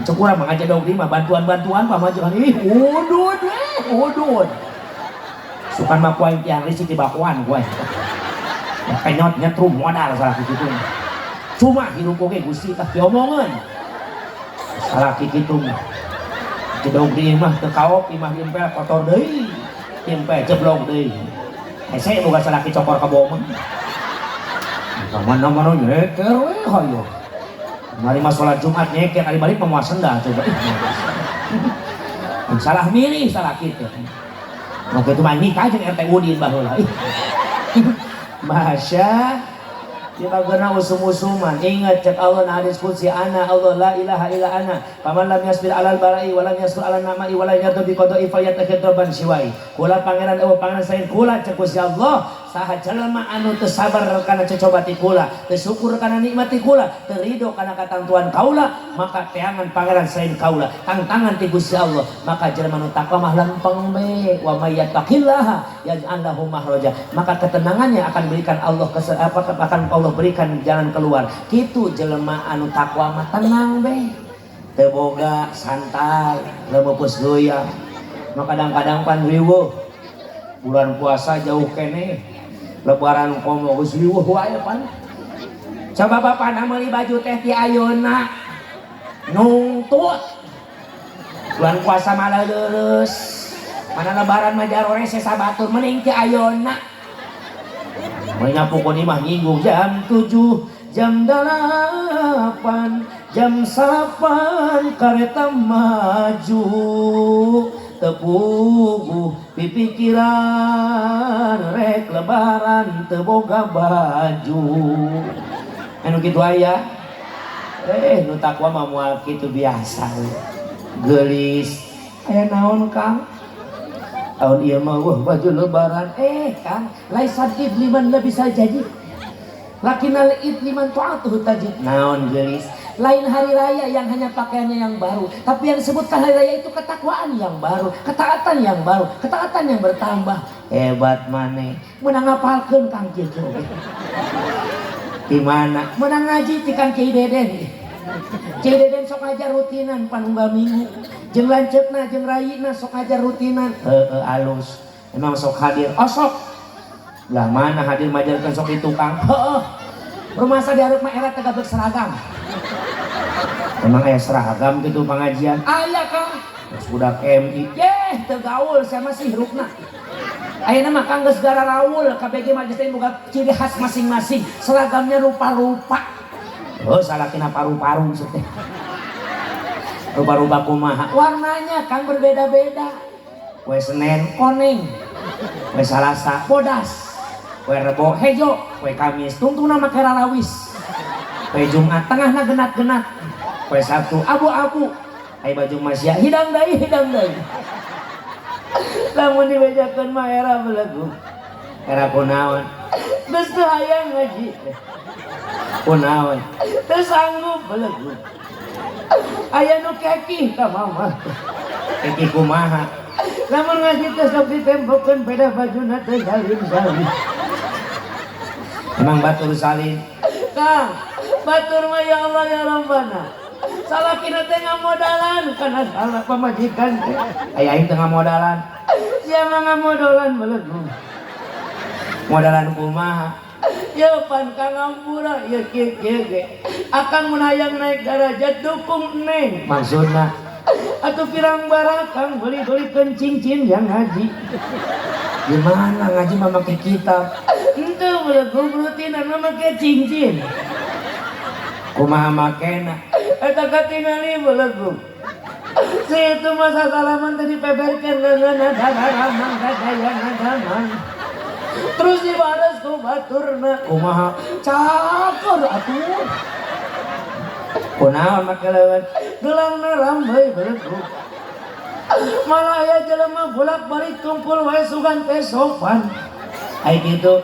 Cek urang mah ngajadog dia mah bantuan-bantuan pamajikan ih udud we udud. Sukan mah ku aing tiang risik di bakuan ku aing. Kenyot nyetrum modal salaki kitu. Cuma hirup oge Gusti tah diomongeun. Salaki kitu mah. Jedog di imah teu kaop, imah impel kotor deui. Impel jeblok deui. Hese boga salaki cokor ka bawah mah. Mana-mana nyeker we hayo. Mari mah salat Jumat nyeker ari balik mah moal sendal coba. Salah milih salaki teh. Mun kitu mah nikah jeung RT Udin baheula. Masya kita kena usum-usuman. Ingat cek Allah na hadis qudsi, ana Allah la ilaha illa ana faman lam yasbir alal bala'i wa lam yasbir alal nama'i wa lam yarda bi qada'i falyattakhidh rabban siwai. Kula pangeran eueuh pangeran sain kula cek Gusti Allah, saha jelema anu teu sabar kana cocoba ti kula, teu syukur kana nikmat ti kula, teu ridho kana katantuan kaula, maka teangan pangeran selain kaula, tangtangan ti Gusti Allah. Maka jelema nu takwa mah lempeng be, wa may yattaqillaha yaj'al lahu makhraja. Maka ketenangannya akan berikan Allah akan Allah berikan jalan keluar. Kitu jelema anu takwa mah tenang be, teu boga santai, lemeupus goyang. Maka kadang-kadang pan riweuh bulan puasa jauh keneh, lebaran komo geus riweuh wae pan. Coba bapana meuli baju teh ti ayeuna nungtut. Bulan puasa malah leureus. Mana lebaran mah jarore sabatur mending ti ayeuna. Mun nyapukeun imah nyinggung jam 7, jam 8, jam 9 kareta maju. Tepuguh pipikiran rek lebaran teu boga baju. Anu kitu aya? Nu takwa mah moal kitu biasa we. Geulis. Aya naon Kang? Tahun ieu mah wah baju lebaran. Kang, laisa id liman la bisa jadi. Lakinal id liman ta'atuhu tajid. Naon geulis? Lain hari raya yang hanya pakaiannya yang baru, tapi yang disebutkan hari raya itu ketakwaan yang baru, ketaatan yang baru, ketaatan yang bertambah. Hebat maneh. Meunang ngapalkeun Kang kitu. Di mana? Menang ngaji ti Kang Kiai Deden. Kiai Deden sok ngajar rutinan panunggal minggu. Jeung lanceukna jeung rayina sok ngajar rutinan. Heeh, alus. Emang sok hadir. Oh sok. Lah mana hadir majarkeun sok di tukang. Heeh. Rumasa dihareup mah era teh seragam. Emang aya seragam gitu pengajian? Aya Kang. Terus budak MI, yeh teu gaul saya masih hirupna. Ayeuna mah Kang geus gararaul KBG majelis teh boga ciri khas masing-masing, seragamnya rupa-rupa. Oh, salakina paru-paru teh. Rupa-rupa kumaha? Warnanya Kang berbeda-beda. Poe Senin koneng, poe Salasa bodas, poe Rebo hejo, poe Kamis tungtungna make rarawis. Poe Jumat tengahna genat-genat, poe Sabtu abu-abu. Ai baju masya hidang deui hidang deui. Lamun dibejakeun mah era belegu. Era kunaon? Geus teu hayang ngaji. Kunaon? Teu sanggup belegu. Aya nu kekih ka mama. Kekih kumaha? Lamun ngaji teh sok ditempokeun beda bajuna teh salin-salin. Emang batur salin? Kang, batur mah ya Allah ya Rabbana. Salakina teh ngamodalan kana salah pamajikan teh. Aya aing teh ngamodalan. Sia mah ngamodalan belegu. Modalan kumaha? Ya pan kang ngampura ya kieu kieu ge. Akang mun hayang naik darajat dukung neng. Maksudna atuh pirang barakang beli-belikeun cincin yang ngaji. Gimana ngaji mah make kitab? Henteu belegu rutinan mah make cincin. Kumaha makena? Eta katingali belegu. Si itu masa salaman tadi peberkeun leungeunna dadaramang dadayana damang. Terus dibales ku baturna. Kumaha? Cakur atuh. Kunaon make leuweun? Gelangna rambeuy belegu. Malah aya jelema bolak-balik tungkul wae sugan teh sopan. Ai kitu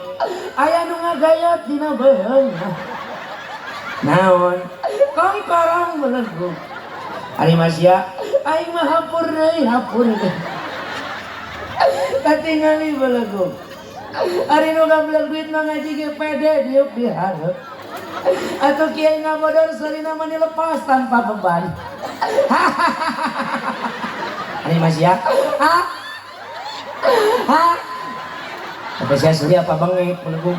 aya nu ngagayat dina beuheungna. Naon? Kongkorong belegu. Ari masya aing mah hapur deui hapur deui. Katingali belegu. Ari nu gablek duit mah ngaji ge pede diuk di hareup. Atau kiai ngabodor seurina mah lepas tanpa beban. Ari masya ha? Ha? Tapi saya seuri apa bengek belegu.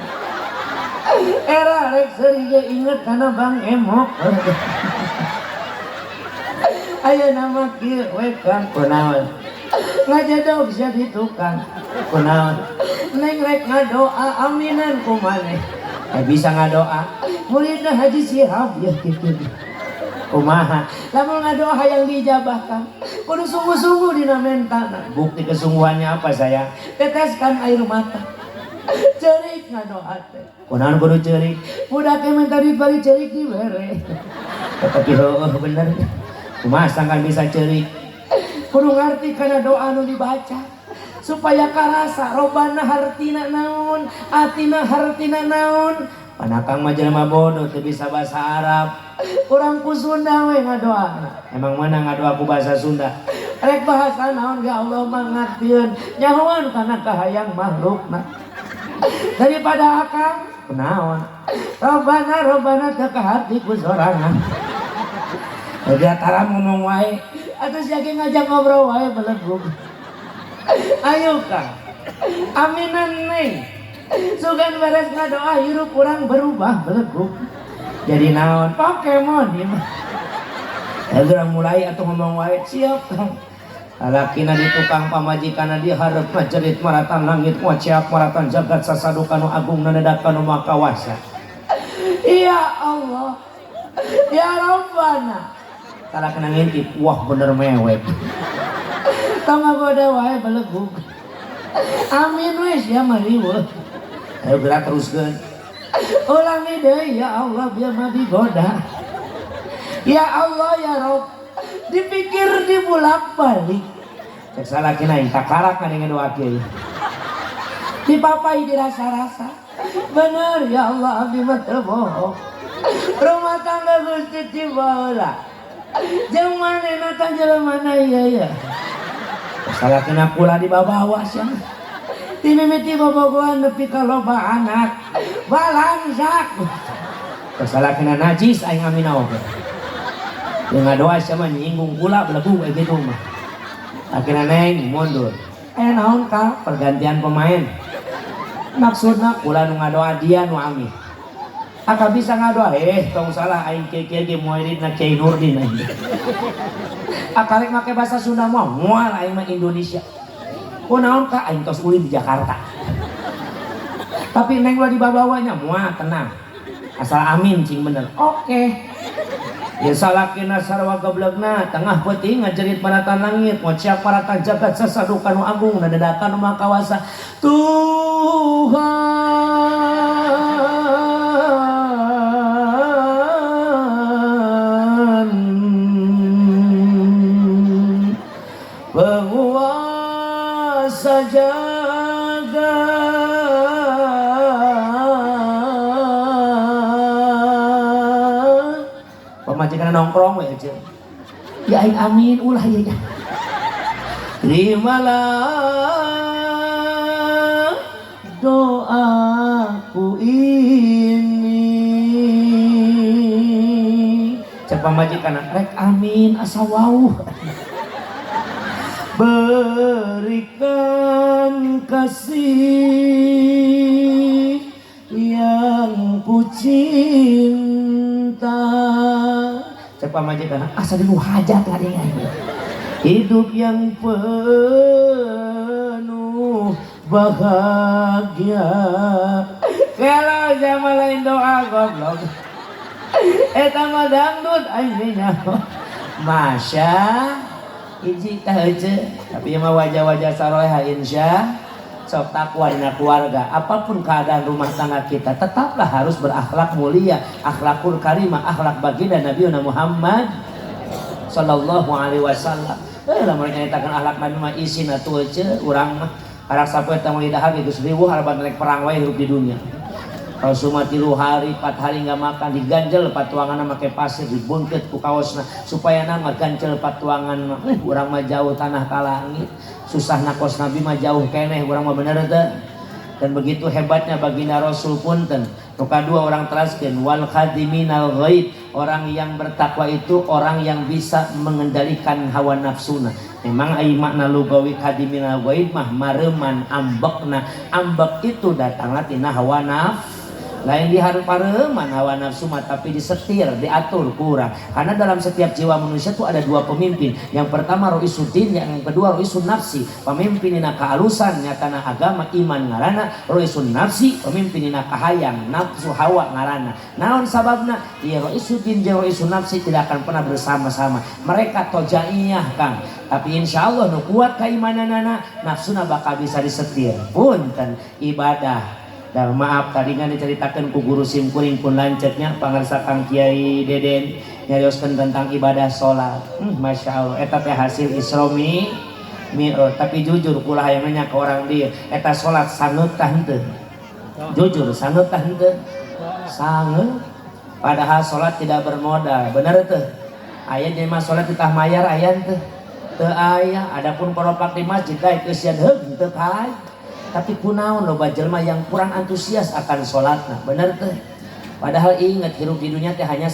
Era rek seuri ge inget kana Bang Emok. Ayeuna mah kieu we Kang kunaon? Ngajedog sia di tukang. Kunaon? Neng rek ngadoa aminan ku maneh. Bisa ngadoa. Muridna Haji Sihab ya kitu. Kumaha? Lamun ngadoa hayang diijabah Kang. Kudu sungguh-sungguh dina mentana. Bukti kesungguhannya apa saya? Teteskan air mata. Cerik ngadoa teh. Kunaon kudu cerik? Budak minta duit bari cerik dibere. Tapi heueuh bener. Kumaha sangkan bisa cerik? Kudu ngarti kana doa nu dibaca supaya karasa robana hartina naon, atina hartina naon. Panakang mah jelema bodoh teu bisa bahasa Arab. Urang ku Sunda we ngadoana. Emang mana ngadoa ku bahasa Sunda? Rek bahasa naon ge Allah mah ngartieun. Nyahoan kana kahayang makhlukna. Daripada akang kunaon? Robana robana teu kahati ku sorangan. Jadi antara ngomong wae atau sia ge ngajak ngobrol wae belegug. Ayo Kang. Aminan neng. Sugan beres ngadoa hirup kurang berubah belegug. Jadi naon? Pokemon ieu mah. Geura mulai atuh ngomong wae siap Kang. Lalakina di tukang pamajikanna di hareup jerit maratan langit waceak maratan jagat sasaduka nu agung nenedak nu maha kawasa. Ya Allah. Ya Rabbana. Salakina ngintip, wah bener mewek. Tong ngagoda wae belegug. Amin wes ya mariweuh. Ayo gerak teruskeun. Ulangi deui ya Allah biar mah digoda. Ya Allah ya Rob. Dipikir dibulak-balik. Cek salakina aing takarak ngadenge doa kieu. Dipapai dirasa-rasa. Bener ya Allah abdi mah teu bohong. Rumah tangga Gusti ti baheula. Jeung manehna tah jelema ieu ya. Salakina kula dibawa sia. Ti mimiti bobogohan nepi ka loba anak. Balangsak. Salakina najis aing amin oge. Yang ngadoa sia mah nyinggung kula belebu kayak gitu mah. Akhirnya neng mundur. Eh naon ka pergantian pemain. Maksudna kula nu ngadoa dia nu amin. Aka bisa ngadoa tong salah aing kieu-kieu ge muridna Kiai Nurdin aing. Akarek make bahasa Sunda mah moal aing mah Indonesia. Oh naon ka aing tos ulin di Jakarta. Tapi neng ulah dibawanya moal tenang. Asal amin cing bener. Oke. Ya salakina sarwa gablegna tengah peuting ngajerit maratan langit ngociak maratan jagat sasadukan nu agung nadadakan nu maha kawasa. Tuhan penguasa jagat pamajikan nongkrong we aja. Ya aing amin ulah ieu nya. Terimalah doaku ini. Cek pamajikan rek amin asa wauh. Berikan kasih yang ku cinta. Cek pamajikan asa di hajat tadi. Hidup yang penuh bahagia. Kalau zaman lain doa goblok. Eta mah dangdut aing nyaho. Masya hiji tah heuceu. Tapi mah wajah-wajah saroleha insya sok takwa dina keluarga. Apapun keadaan rumah tangga kita tetaplah harus berakhlak mulia, akhlakul karimah, akhlak baginda Nabi Muhammad sallallahu alaihi wasallam. Lamun nyaritakeun akhlak Nabi mah isin atuh heuceu urang mah. Karak sapoe teh moal dahar geus riweuh harapan rek perang wae hirup di dunia. Kalau cuma 3 hari, 4 hari nggak makan, diganjel patuangan make pasir, dibungkit ku kaosna supaya nama ganjel patuangan. Urang mah jauh tanah ka langit, susah nakos Nabi mah jauh keneh, urang mah bener teu. Dan begitu hebatnya baginda Rasul punten. Nu kadua orang teraskeun wal khadiminal ghaib, orang yang bertakwa itu orang yang bisa mengendalikan hawa nafsuna. Memang ai makna lugawi khadiminal ghaib mah mareman ambekna. Ambek itu datangna tina hawa nafsu. Lain di pareman hawa nafsu mah, tapi disetir, diatur kurang. Karena dalam setiap jiwa manusia tuh ada 2 pemimpin. Yang pertama roisuddin, yang kedua roisun nafsi. Pemimpin dina kealusan nyatana agama iman ngarana, roisun nafsi pemimpin dina kahayang nafsu hawa ngarana. Naon sababna? Ieu roisuddin jeung roisun nafsi tidak akan pernah bersama-sama. Mereka tojaiyah Kang. Tapi insya Allah nu kuat keimananana, nafsuna bakal bisa disetir. Punten ibadah. Dan maaf tadi kan diceritakan ku guru simkuring pun lancetnya pangarsa Kang Kiai Deden nyarioskeun tentang ibadah sholat. Masya Allah eta teh hasil Isra Mi'raj. Tapi jujur kula hayang nanya ke orang dia, eta sholat sangeut tah henteu? Jujur sangeut tah henteu? Sangeut. Padahal sholat tidak bermodal, bener teu? Aya jelema sholat titah mayar aya henteu? Teu aya. Adapun koropak di masjid daek eusian heug henteu kalah. Tapi kunaon loba jelma yang kurang antusias akan sholatna, bener teh? Padahal ingat hirup di dunia teh hanya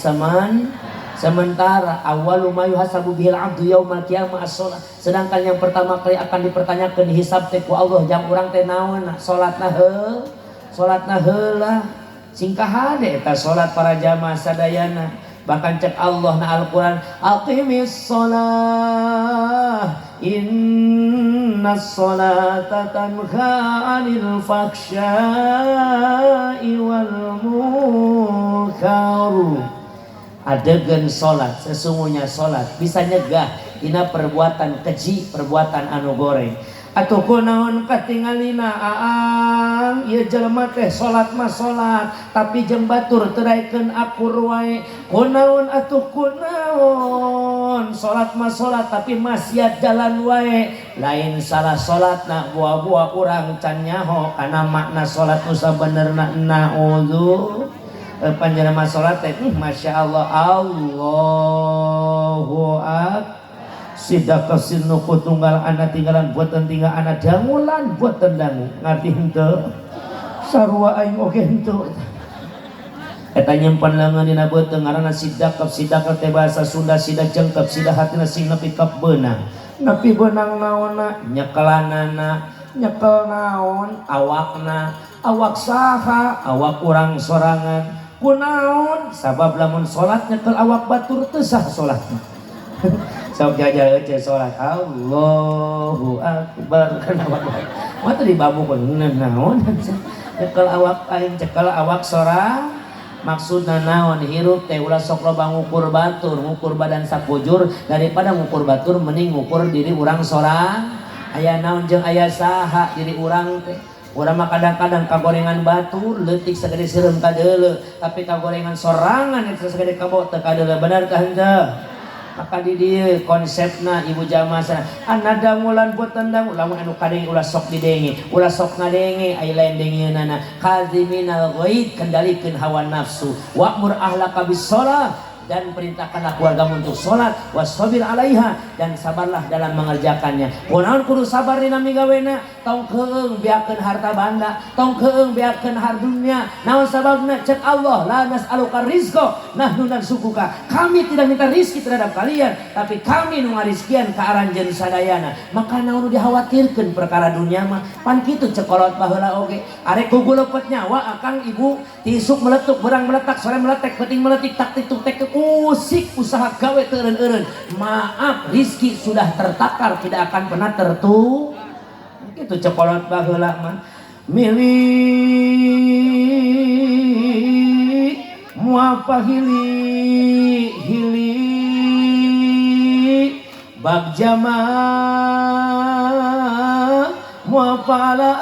sementara. Awwalu ma yuhasabu bihil abdu yaumal qiyamah as-sholat. Sedangkan yang pertama kali akan dipertanyakan dihisab teh ku Allah jam urang teh naon salatna heuh, salatna heula. Singkah hade eta salat para jamaah sadayana. Bahkan cek Allah na Al-Quran, aqimis sholah innas sholata tanha 'anil fahsya'i wal munkar. Adegan sholat, sesungguhnya sholat bisa nyegah dina perbuatan keji, perbuatan anu goreng. Atuh kunaon katingalina aang ieu jelema teh salat mah salat tapi jeung batur teu daekeun akur wae. Kunaon atuh kunaon salat mah salat tapi maksiat jalan wae. Lain salah salatna buah-buah urang can nyaho kana makna salat nu sabenerna. Naudzu panjenengan mah salat teh masyaallah Allahu akbar. Sidaka sinuku tunggal anak tinggalan buatan tinggal anak dangulan buatan dangu ngerti henteu sarua aing oge henteu. Eta nyimpen leungeun dina beuteung ngaranna sidakep. Sidakep teh bahasa Sunda sida jengkep, sida hatina sing nepi ka beunang. Nepi beunang naonna? Nyekelanana. Nyekel naon? Awakna. Awak saha? Awak urang sorangan. Kunaon? Sabab lamun salat nyekel awak batur teu sah salatna. Sok jajal eueuh salat Allahu akbar kan awak mah teu dibabukeun naon nyekel awak aing, cekel awak sorang. Maksudna naon? Hirup teh ulah sok loba ngukur batur, ngukur badan sakujur. Daripada ngukur batur mending ngukur diri urang sorang. Aya naon jeung aya saha diri urang teh? Urang mah kadang-kadang kagorengan batur leutik sagede seureum kadeuleu, tapi kagorengan sorangan eta sagede kabo teu kadeuleu. Bener tah henteu? Maka di dieu konsepna ibu jamaah sana anada mulan boten dangu. Lamun anu kadenge ulah sok didenge, ulah sok ngadenge, aya lain dengeunana. Kaziminal ghaid, kendalikeun hawa nafsu. Wa'mur ahlaka bis shalah, dan perintahkanlah keluargamu untuk sholat. Wasabir alaiha, dan sabarlah dalam mengerjakannya. Kunaon kudu sabar dina migawena? Tong keung beakeun harta banda, tong keung beakeun hardunya. Naon sababna? Cek Allah, la nas'aluka rizqa nahnu narzuquka. Kami tidak minta rizki terhadap kalian, tapi kami nu ngarizkian ka aranjeun sadayana. Maka naon nu dikhawatirkeun perkara dunia mah? Pan kitu cek kolot baheula oge, arek gugulepet nyawa akang ibu, tisuk meletuk, berang meletak, sore meletek, penting meletik, tak tik tek usik usaha gawe teu eureun-eureun. Maaf, rizki sudah tertakar, tidak akan pernah tertu. Itu cek kolot baheula mah. Milik muapahili hili bagja mah muapala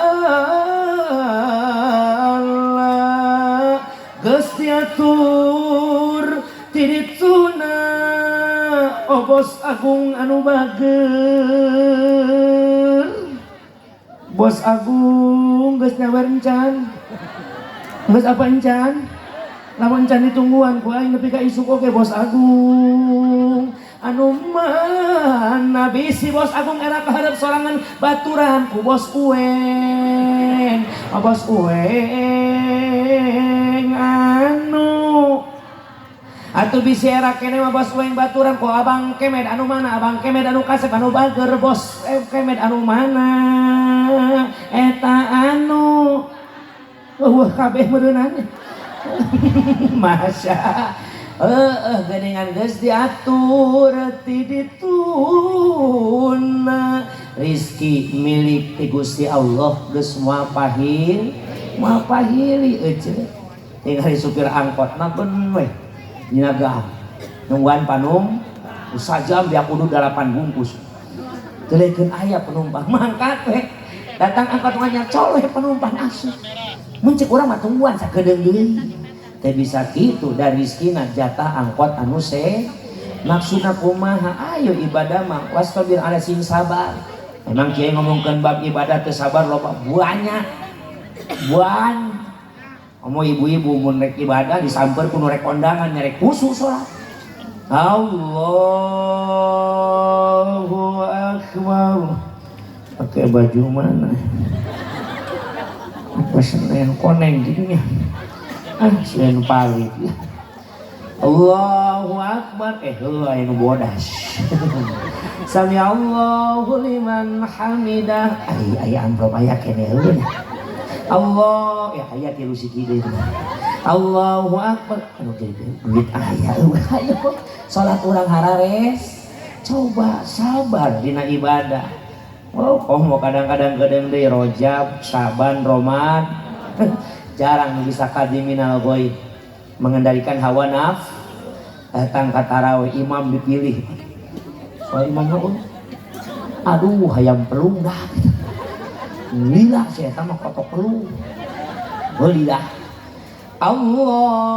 Allah geus diatur tirituna. Oh bos agung anu bager, bos agung geus nyawer encan, geus apa encan? Lamun encan ditungguan ku aing nepi ka isuk oge. Bos agung anu mana? Bisi bos agung era kaharep sorangan baturan ku bos ueng. Oh, bos ueng anu atuh bisi era kene mah bos ueng baturan ku abang kemed anu mana? Abang kemed anu kasep, anu bager. Bos kemed anu mana eta anu eueuh kabeh meureunan. Masya eh geningan geus diatur ti dituna. Rizki milik ti Gusti Allah, geus moal pahil, moal pahili euceu. Tinggal supir angkot naben we nyinaga nungguan panum sajam dia kudu 8 bungkus. Telekeun aya penumpang mangkat we datang angkot nganyacol we penumpang asup. Mun cek urang mah tungguan sakedeung deui teh bisa kitu dari rizkina jatah angkot anu se. Maksudna kumaha? Ayo ibadah mah wastabir ala, sing sabar. Emang kiai ngomongkeun bab ibadah teu sabar loba banyak buan. Ngomong ibu-ibu mun rek ibadah disamper ku nu rek kondangan, nyerek khusus sholat. Allahu akbar. Pakai baju mana? Apa Senin koneng gitu nya? Ah, Senin palit. Allahu akbar. Eh, heuh aya nu bodas. Sami Allahu liman hamidah. Ai aya amplop aya keneh heuh. Allah ya aya tilu siki deui. Allahu akbar. Aduh, jadi duit aya eueuh. Ayo salat urang harares. Coba sabar dina ibadah. Oh, kok mau kadang-kadang gedeng deui Rojab, Saban, Roman. Jarang bisa kadiminal ghaib, mengendalikan hawa nafsu. Datang ke tarawih imam dipilih. Soal imamnya oh, aduh hayam pelung dah gitu. Lila saya mah kotok pelung. Belilah. Allah.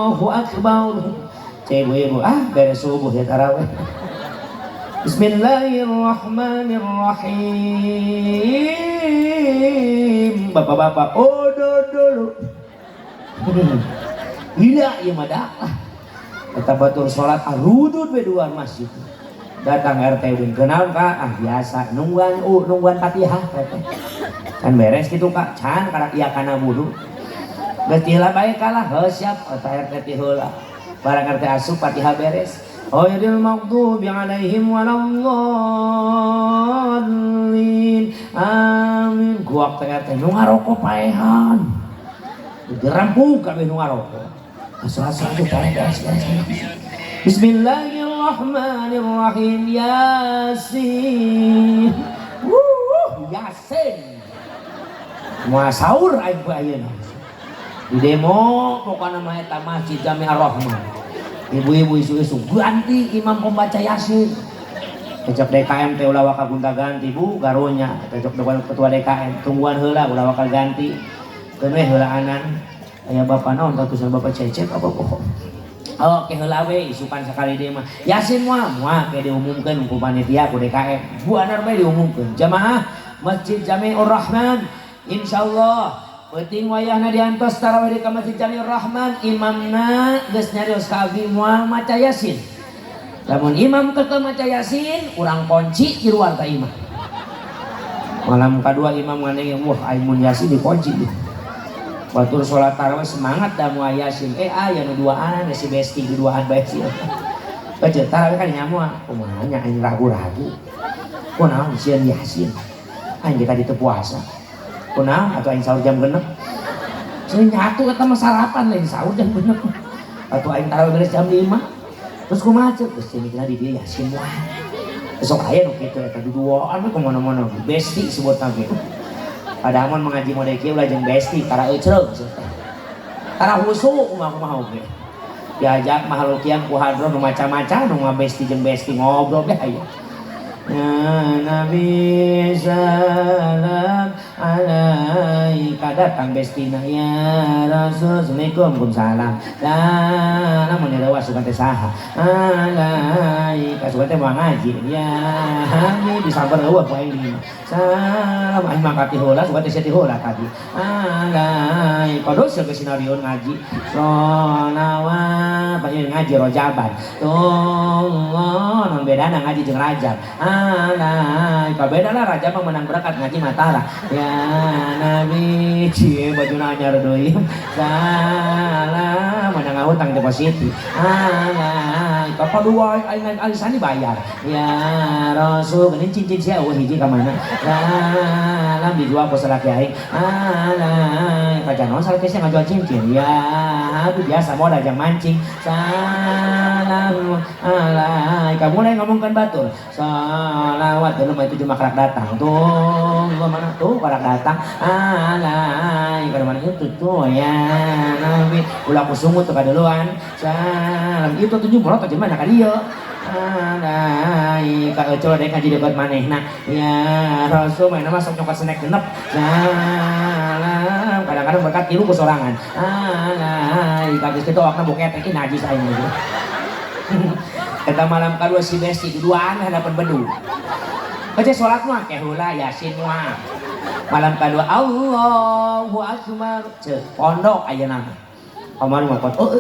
Allahu akbar. Cek ibu ah beres subuh ya tarawih. Bismillahirrahmanirrahim. Bapak-bapak, oh dulu. Gila ya mah dah. Eta batur salat arudud we duar masjid. Datang RT wing kenaon Kak? Ah biasa nungguan nungguan Fatihah teh. Can beres kitu Kak, can karak ieu kana wudu. Geus ti heula bae kalah, heuh siap eta RT ti heula. Barang RT asup Fatihah beres. Ghairil maghdubi alaihim waladdallin. Amin. Guak teh RT nu ngarokok paehan. Dirampung kabeh nu ngarokok. Asuh-asuh beres beres. Bismillahirrahmanirrahim. Yasin. Wuh, Yasin. Moal sahur aing poe ayeuna. Di demo pokokna mah eta Masjid Jami Ar-Rahman. Ibu-ibu isu-isu ganti imam pembaca Yasin. Cecok DKM teh ulah waka gonta-ganti Bu garonya. Cecok ketua DKM tungguan heula ulah waka ganti. Keun we heulaanan. Aya bapak naon tatusan bapak Cecep apa pokok. Oke heula we isukan sakali deui mah. Yasin moal moal ke diumumkeun ku panitia ku DKM. Buanar bae diumumkeun. Jamaah Masjid Jami'ur Rahman insyaallah peuting wayahna diantos tarawih di ka Masjid Jami'ur Rahman imamna geus nyarios ka abdi moal maca Yasin. Lamun imam kekeh maca Yasin urang kunci di luar ka imah. Malam kadua imam nganeng wah aing mun Yasin dikunci. Batur sholat tarawih semangat dah moal Yasin. Aya nu duaan si besti duaan bae sih. Baca tarawih kan nyamuan kumaha nya aing ragu-ragu. Kunaon sieun Yasin. Aing tadi teu puasa. Kunaon atuh aing sahur jam 6. Seueur nyatu eta mah sarapan lain sahur jam 6. Atuh aing tarawih beres jam 5. Terus kumaha ceuk? Geus mikirna di dieu Yasin moal. Besok aya nu kitu eta duduaan we kumaha-mana besti sebutna ge. Padahal mun mengaji mode kieu ulah jeung besti tara eucreug tara husu kumaha-kumaha oge. Diajak makhluk yang ku hadroh nu macam-macam nu besti jeung besti ngobrol ge aya. Ya Nabi salam alaika datang bestina ya Rasul assalamualaikum waalaikumsalam. Salam mun leuwas sugan teh saha alaika sugan teh moal ngaji ya Habib disamper eueuh ku aing di imah. Salam aing mangkat ti heula sugan teh sia ti heula tadi alaika dos geus sinarion ngaji sholawat banyak ngaji rojaban tuh non bedana ngaji jeung rajab alaika beda lah rajab mah menang berkat ngaji matara ya Nabi cie bajuna anyar deui salam menang ngahutang deposit alaika padua aing alisani bayar ya Rasul geuning cincin sia eueuh hiji ka mana salam dijual ku salaki aing alaika janoan salaki sia ngajual cincin ya aduh biasa modal jang mancing salam alaika mulai ngomongkan batur salawat dulu mah itu cuma karak datang tuh mana tuh karak datang alai kada mana itu tuh ya Nabi ulah ku sungut tuh kaduluan salam itu tujuh bolot aja mana ka dieu alai ka eucul dek ngaji deukeut manehna ya Rasul mana mah sok nyokot snack genep salam kadang-kadang berkat tilu ku sorangan alai ka geus kitu awakna boketek ih najis aing gitu. Eta malam kadua si besti duduan hadapan bedu. Baca sholat mah ke heula Yasin mah. Malam kadua Allahu Akbar. Ceuk pondok ayeuna mah. Kamari mah oh,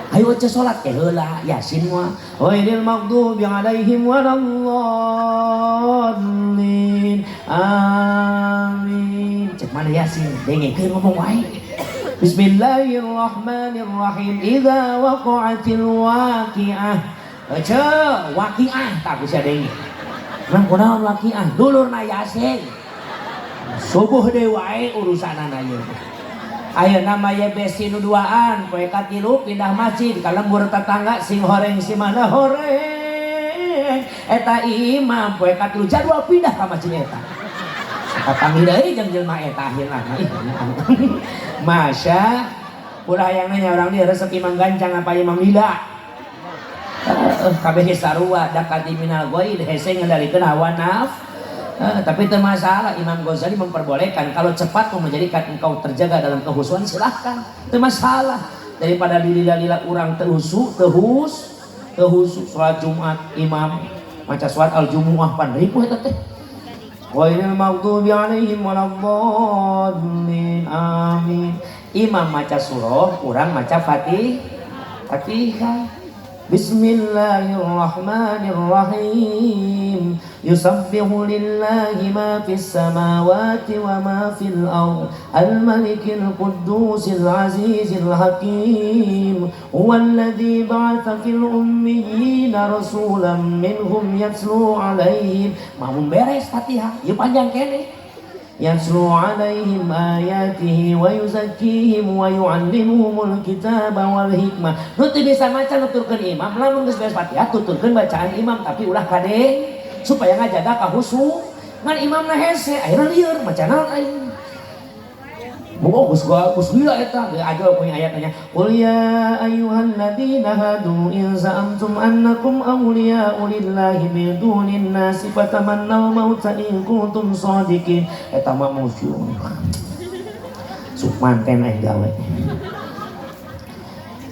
ayo baca sholat ke heula Yasin mah. Ghairil maghdubi alaihim waladdallin. Amin. Cek mana Yasin? Dengekeun ngomong wae. Bismillahirrahmanirrahim. Idza waqa'atil waqi'ah. Baca waqi'ah tak bisa denge. Emang kunaon waqi'ah? Dulurna Yasin. Subuh deui wae urusanana ieu. Ayeuna mah ye besti nu duaan, poe katilu pindah masjid ka lembur tetangga sing horeng si mana horeng. Eta imam poe katilu jadwal pindah ka masjid eta. Kapanggih deui jeung jelema eta akhirna. Masya ulah hayang nanya orang dia resep imam gancang apa imam lila. Kabeh sarua dakati minal ghaid hese ngendalikeun hawa naf. Tapi itu masalah Imam Ghazali memperbolehkan kalau cepat mau menjadikan engkau terjaga dalam kehusuan silahkan. Itu masalah daripada lila-lila orang tehusu tehus tehusu sholat Jumat imam maca sholat al jumuah pan ripuh eta teh. Ghairil maghdubi alaihim waladdallin. Amin. Imam maca surah, urang maca Fatihah. Bismillahirrahmanirrahim. Yusabbihu lillahi ma fis samawati wa ma fil ard al-malikil quddusil azizil hakim. Huwallazi ba'atha fil ummiyina rasulan minhum yatlu alaihim. Mau beres Fatihah, ieu panjang keneh. Yatlu alaihim ayatihi wa yuzakkihim wa yu'allimuhumul kitaba wal hikmah. Nu teu bisa maca nuturkeun imam, lamun geus beres Fatihah tuturkeun bacaan imam tapi ulah kade supaya ngajaga kahusu. Ngan imamna hese akhirna lieur maca naon aing. Bogo geus geus gila eta ge aja punya ayat nya. Qul ya ayyuhalladzina hadu in za'amtum annakum awliya'u lillahi min dunin nasi fatamannaw mauta in kuntum shadiqin. Eta mah musuh. Sok manten aing gawe.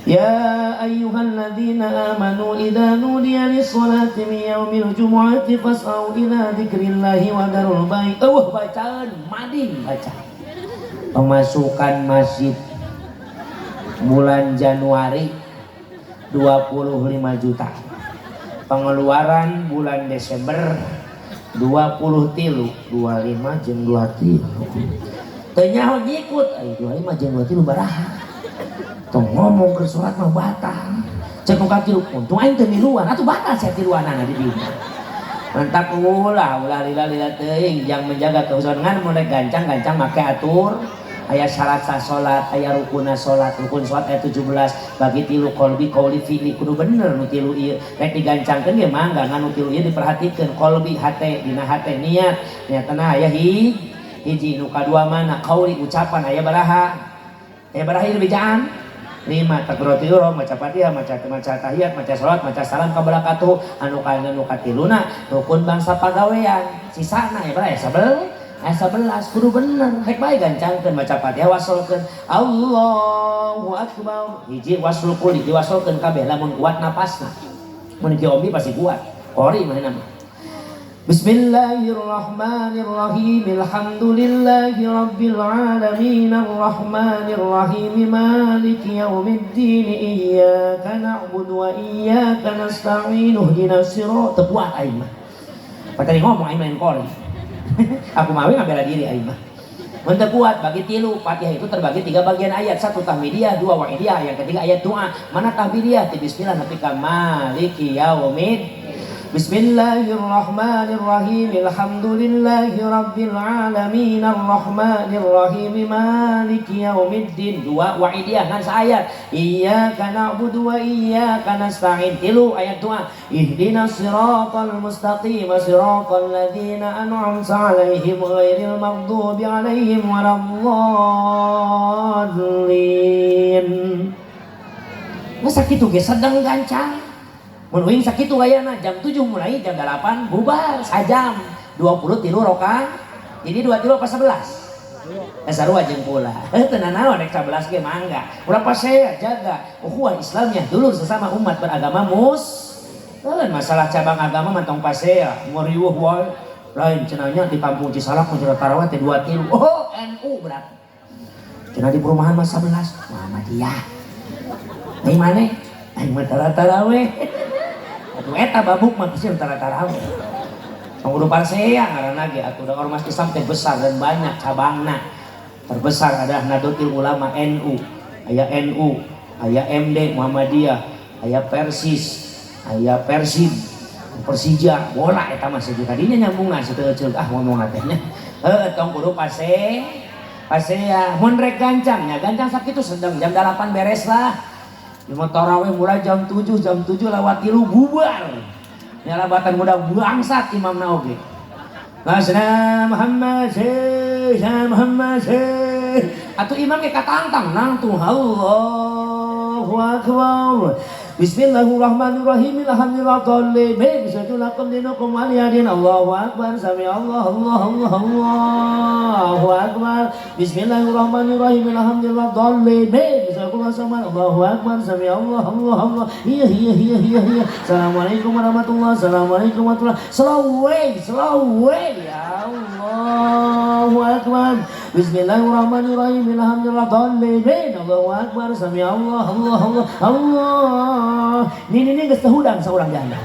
Ya ayyuhalladzina amanu idza nudiya lis-salati min yaumil jumu'ati fas'au ila dzikrillahi wa darul bai'. Eueuh bacaan mading baca. Pemasukan masjid bulan Januari 25 juta. Pengeluaran bulan Desember 20 tilu, 25 jeung 2 tilu. Teu nyaho nyikut, ai 25 jeung 2 tilu baraha. Tong ngomong ke sholat mah batal. Cek nu katilu, untung aing teu miluan, atuh batal sia tiluanana di dieu. Mantap ulah, ulah lila-lila teuing yang menjaga keusuhan ngan mun rek gancang-gancang make atur. Aya syarat sah salat, aya rukunna salat, rukun salat aya 17, bagi tilu qalbi, qauli, fi'li, kudu bener nu tilu ieu. Rek digancangkeun ge mangga ngan nu tilu ieu diperhatikeun qalbi hate dina hate niat, niatna aya hiji nu kadua mana qauli ucapan aya baraha. Aya baraha ieu bejaan. 5 takbiratul ihram, maca Fatihah, maca maca tahiyat, maca salat, maca salam ka barakatuh, anu kana nu katiluna rukun bangsa pagawean. Sisana aya baraha 11 kudu bener. Rek bae gancangkeun maca Fatihah wasolkeun Allahu akbar. Hiji wasul kuli diwasolkeun kabeh lamun kuat napasna. Mun ki omi pasti kuat. Qori mah nama. Bismillahirrahmanirrahim. Alhamdulillahi rabbil alamin arrahmanirrahim maliki yaumiddin iyyaka na'budu wa iyyaka nasta'in ihdinas siratal kuat aing mah. Patali ngomong aing main qori. Aku mau ngabela diri aing mah. Mun teu kuat bagi tilu. Fatihah itu terbagi 3 bagian ayat. 1 tahmidiyah, 2 wa'idiyah, yang ketiga ayat doa. Mana tahmidiyah? Ti bismillah nepi ka maliki yaumid. Bismillahirrahmanirrahim. Alhamdulillahi rabbil alamin arrahmanirrahim maliki yaumiddin. 2 wa'idiyah ngan saayat. Iyyaka na'budu wa iyyaka nasta'in. 3 ayat doa. Ihdinas siratal mustaqim siratal ladzina an'amta 'alaihim ghairil maghdubi 'alaihim waladdallin. Masa kitu ge sedang gancang. Mun uing sakitu gayana jam 7 mulai jam 8 bubar sajam 23 rakaat. Jadi 2 tilu apa 11? Sarua jeung pula. Teu nanaon rek 11 ge mangga. Ulah pasea jaga ukhuwah Islamiyah dulur sesama umat beragama mus. Masalah cabang agama mah tong pasea ngoriweuh wae. Lain cenah nya di kampung Cisalak mah cenah tarawih teh 2 tilu. Oh, NU berarti. Cenah di perumahan mah 11. Muhammadiyah. Ai maneh? Aing mah tarawih. Atuh eta babuk mah pasti tarawih. Tong kudu parsea ngaranna ge atuh da ormas Islam teh besar dan banyak cabangna. Terbesar adalah Nahdlatul Ulama NU, aya NU, aya MD Muhammadiyah, aya Persis, aya Persib, Persija, bola eta mah sejuta tadinya nyambungan sateuceuk ah ngomong teh nya. Heuh tong kudu pase pasea mun rek gancang nya gancang sakitu sedang jam 8 beres lah. Lima tarawih mulai jam 7, jam 7 lewat 3 bubar. Nyalabatan muda bangsat imamna oge. Masna Muhammad, ya Muhammad. Atuh imam ge katangtang nang tuh Allahu akbar. Bismillahirrahmanirrahim. Alhamdulillah dhalin. Bismillahirrahmanirrahim. Dinukum waliyadin. Allahu akbar. Sami Allah Allah Allah Allahu akbar. Bismillahirrahmanirrahim. Alhamdulillah dhalin. Bismillahirrahmanirrahim. Allahu akbar. Sami Allah Allah Allah. Iya iya iya iya iya. Assalamualaikum warahmatullahi. Assalamualaikum warahmatullahi. Selawai, selawai. Ya Allahu akbar. Akbar. Bismillahirrahmanirrahim. Alhamdulillah dhalin. Allahu akbar. Sami Allah Allah Allah Allah. Nini geus teu hudang saurang janda.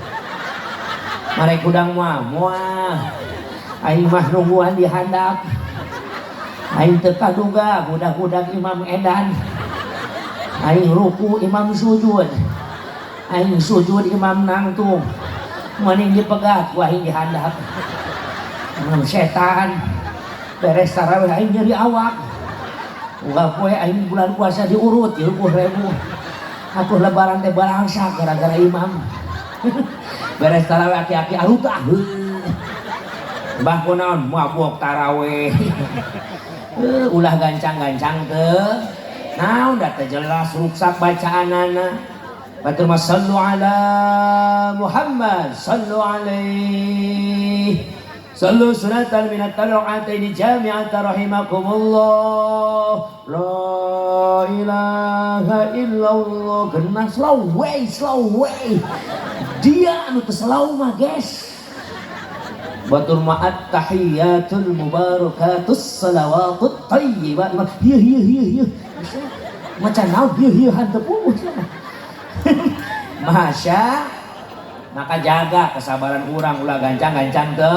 Marek hudang mah moal. Aing mah nungguan di handap. Aing teu kaduga budak-budak imam edan. Aing ruku imam sujud. Aing sujud imam nangtung. Maning dipegat ku aing di handap. Imam setan. Beres tarawih aing nyeri awak. Uga poe aing bulan puasa diurut 30.000. Aku lebaran teh balangsa gara-gara imam. Beres tarawih aki-aki arutah. Bah kunaon mabok tarawih. Ulah gancang-gancang teu. Naon da teu jelas ruksak bacaanana. Batur mah sallu ala Muhammad sallu alaihi. Sallu sunatan minat talu'ataini jami'ata rahimakumullah. La ilaha illallah. Kena slow way, slow way. Dia anu teu slow mah guys. Batur mah at-tahiyatul mubarakatus salawatut thayyibat. Hieu hieu hieu hieu. Macan naon hieu hieu hanteu puguh. Masya, maka jaga kesabaran urang ulah gancang-gancang ke.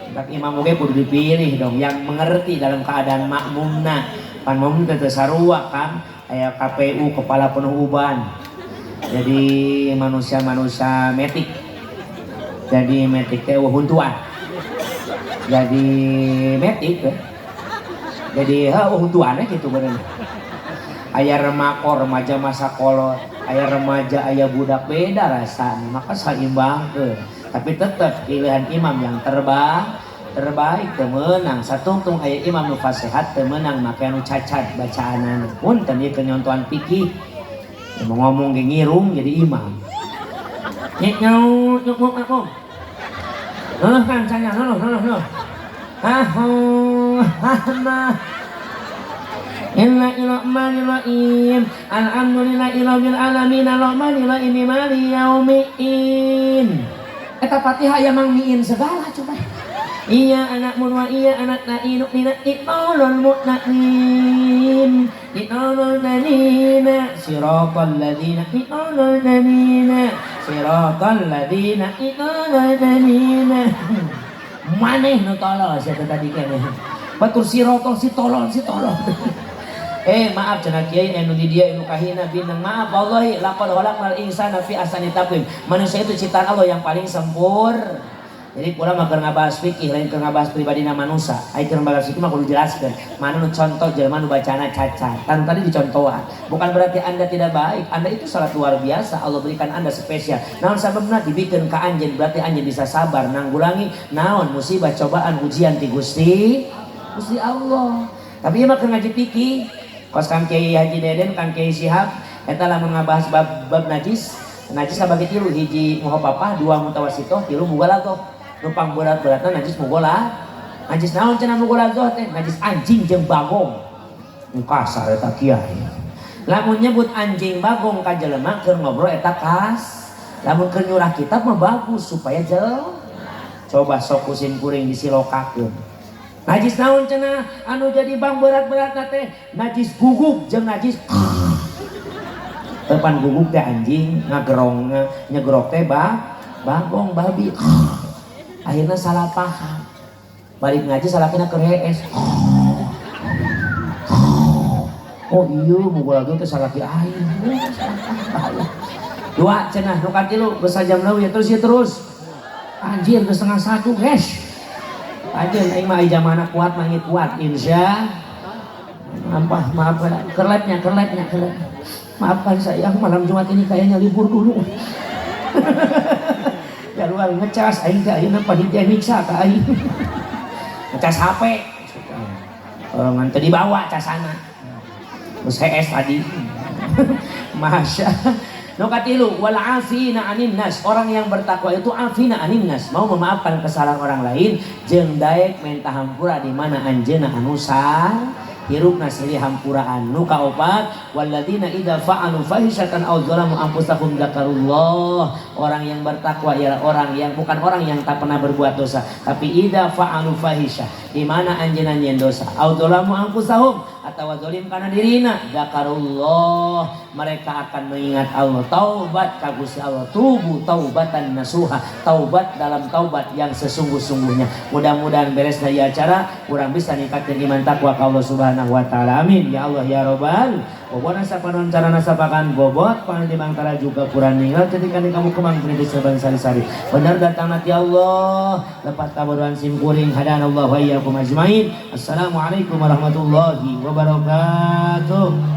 Tapi imam oge kudu dipilih dong yang mengerti dalam keadaan makmumna. Pan makmum teh teu sarua kan, aya KPU kepala penuh uban. Jadi manusia-manusia metik. Jadi metik teh eueuh huntuan. Jadi metik teh. Jadi heuh huntuannya gitu bener. Aya remakor remaja masa kolot, aya remaja aya budak beda rasanya, maka saimbangkeun. Tapi tetap pilihan imam yang terbaik teu meunang. Satungtung aya imam nu fasehat teu meunang make anu cacat bacaanana. Punten ieu keur nyontohan fikih. Mau ngomong ge ngirung jadi imam. Nyek nyau nyuk muk muk. Heuh kan canya heuh heuh heuh. Ah ah. Bismillahirrahmanirrahim. Alhamdulillahirabbil alamin arrahmanirrahim maliki yaumiddin. Eta Fatihah aya mang miin segala coba. Iya anak mun wa iya anak nainu nina itolul mu'minin. Itolul ladina siratal ladina itolul ladina siratal ladina itolul ladina. Maneh nu tolol sia tadi keneh. Batur sirotol si tolol si tolol. Maaf cenah kiai anu di dia anu kahina binang maaf wallahi laqad khalaqnal insana fi ahsani taqwim. Manusia itu ciptaan Allah yang paling sempur. Jadi kula mah keur ngabahas fikih lain keur ngabahas pribadina manusia. Ai keur ngabahas fikih mah kudu jelaskeun. Mana nu contoh jelema nu bacana cacat. Tan tadi dicontohan. Bukan berarti Anda tidak baik. Anda itu sangat luar biasa. Allah berikan Anda spesial. Naon sababna dibikeun ka anjeun berarti anjeun bisa sabar nanggulangi naon musibah cobaan ujian ti Gusti Gusti Allah. Tapi ieu mah keur ngaji fikih. Kos Kang Kiai Haji Deden, Kang Kiai Sihab, eta lamun ngabahas bab bab najis, najis kabagi tilu, hiji mukhafafah, dua mutawasitoh, tilu mughaladzah. Nu pangberat-beratna najis mughaladzah. Najis naon cenah mughaladzah teh? Najis anjing jeung bagong. Nu kasar eta kiai. Lamun nyebut anjing bagong ka jelema keur ngobrol eta kas. Lamun keur nyurah kitab mah bagus supaya jel. Coba sok kusim kuring disilokakeun. Najis naon cenah anu jadi bang berat-berat teh najis guguk jeung najis depan guguk teh anjing ngagerong nyegrok teh bagong babi. Akhirnya salah paham. Balik ngaji salakina keur hees. Oh iya mau lagi teh salaki aing. Dua cenah nu katilu geus sajam leuwih terus ya terus. Anjir geus 12:30 guys. Anjir aing mah jamana kuat mah kuat insya. Maaf maaf kerletnya kerletnya kerlet. Maafkan saya malam Jumat ini kayaknya libur dulu. Ya luar ngecas aing teh ayeuna panitia nyiksa ka aing. Ngecas HP. Ngan teu dibawa casana. Geus hees tadi. Masya. Nu katilu wal afina anin nas. Orang yang bertakwa itu afina anin nas, mau memaafkan kesalahan orang lain jeung daek menta hampura di mana anjeunna anu Hirupna silih hampuraan. Nu kaopat, walladzina idza fa'alu fahisyatan aw dzalamu anfusahum dzakarullah. Orang yang bertakwa ialah orang yang bukan orang yang tak pernah berbuat dosa, tapi idza fa'alu fahisyah, di mana anjeunna nyieun dosa, aw dzalamu anfusahum atawa zalim kana dirina, dzakarullah, mereka akan mengingat Allah, taubat ka Gusti Allah, tubu taubatan nasuha, taubat dalam taubat yang sesungguh-sungguhnya. Mudah-mudahan beres dari acara kurang bisa ningkatkan iman takwa ka Allah Subhanahu wa taala. Amin ya Allah ya Robbal. Bobona sapanon carana sapakan bobot pangantimang juga kurang ninggal ketika kamu kemang peniti serban sari-sari. Benar datang nanti Allah lepat kabodohan sim kuring, hadanallah wa iyyakum ajmain. Assalamualaikum warahmatullahi wabarakatuh.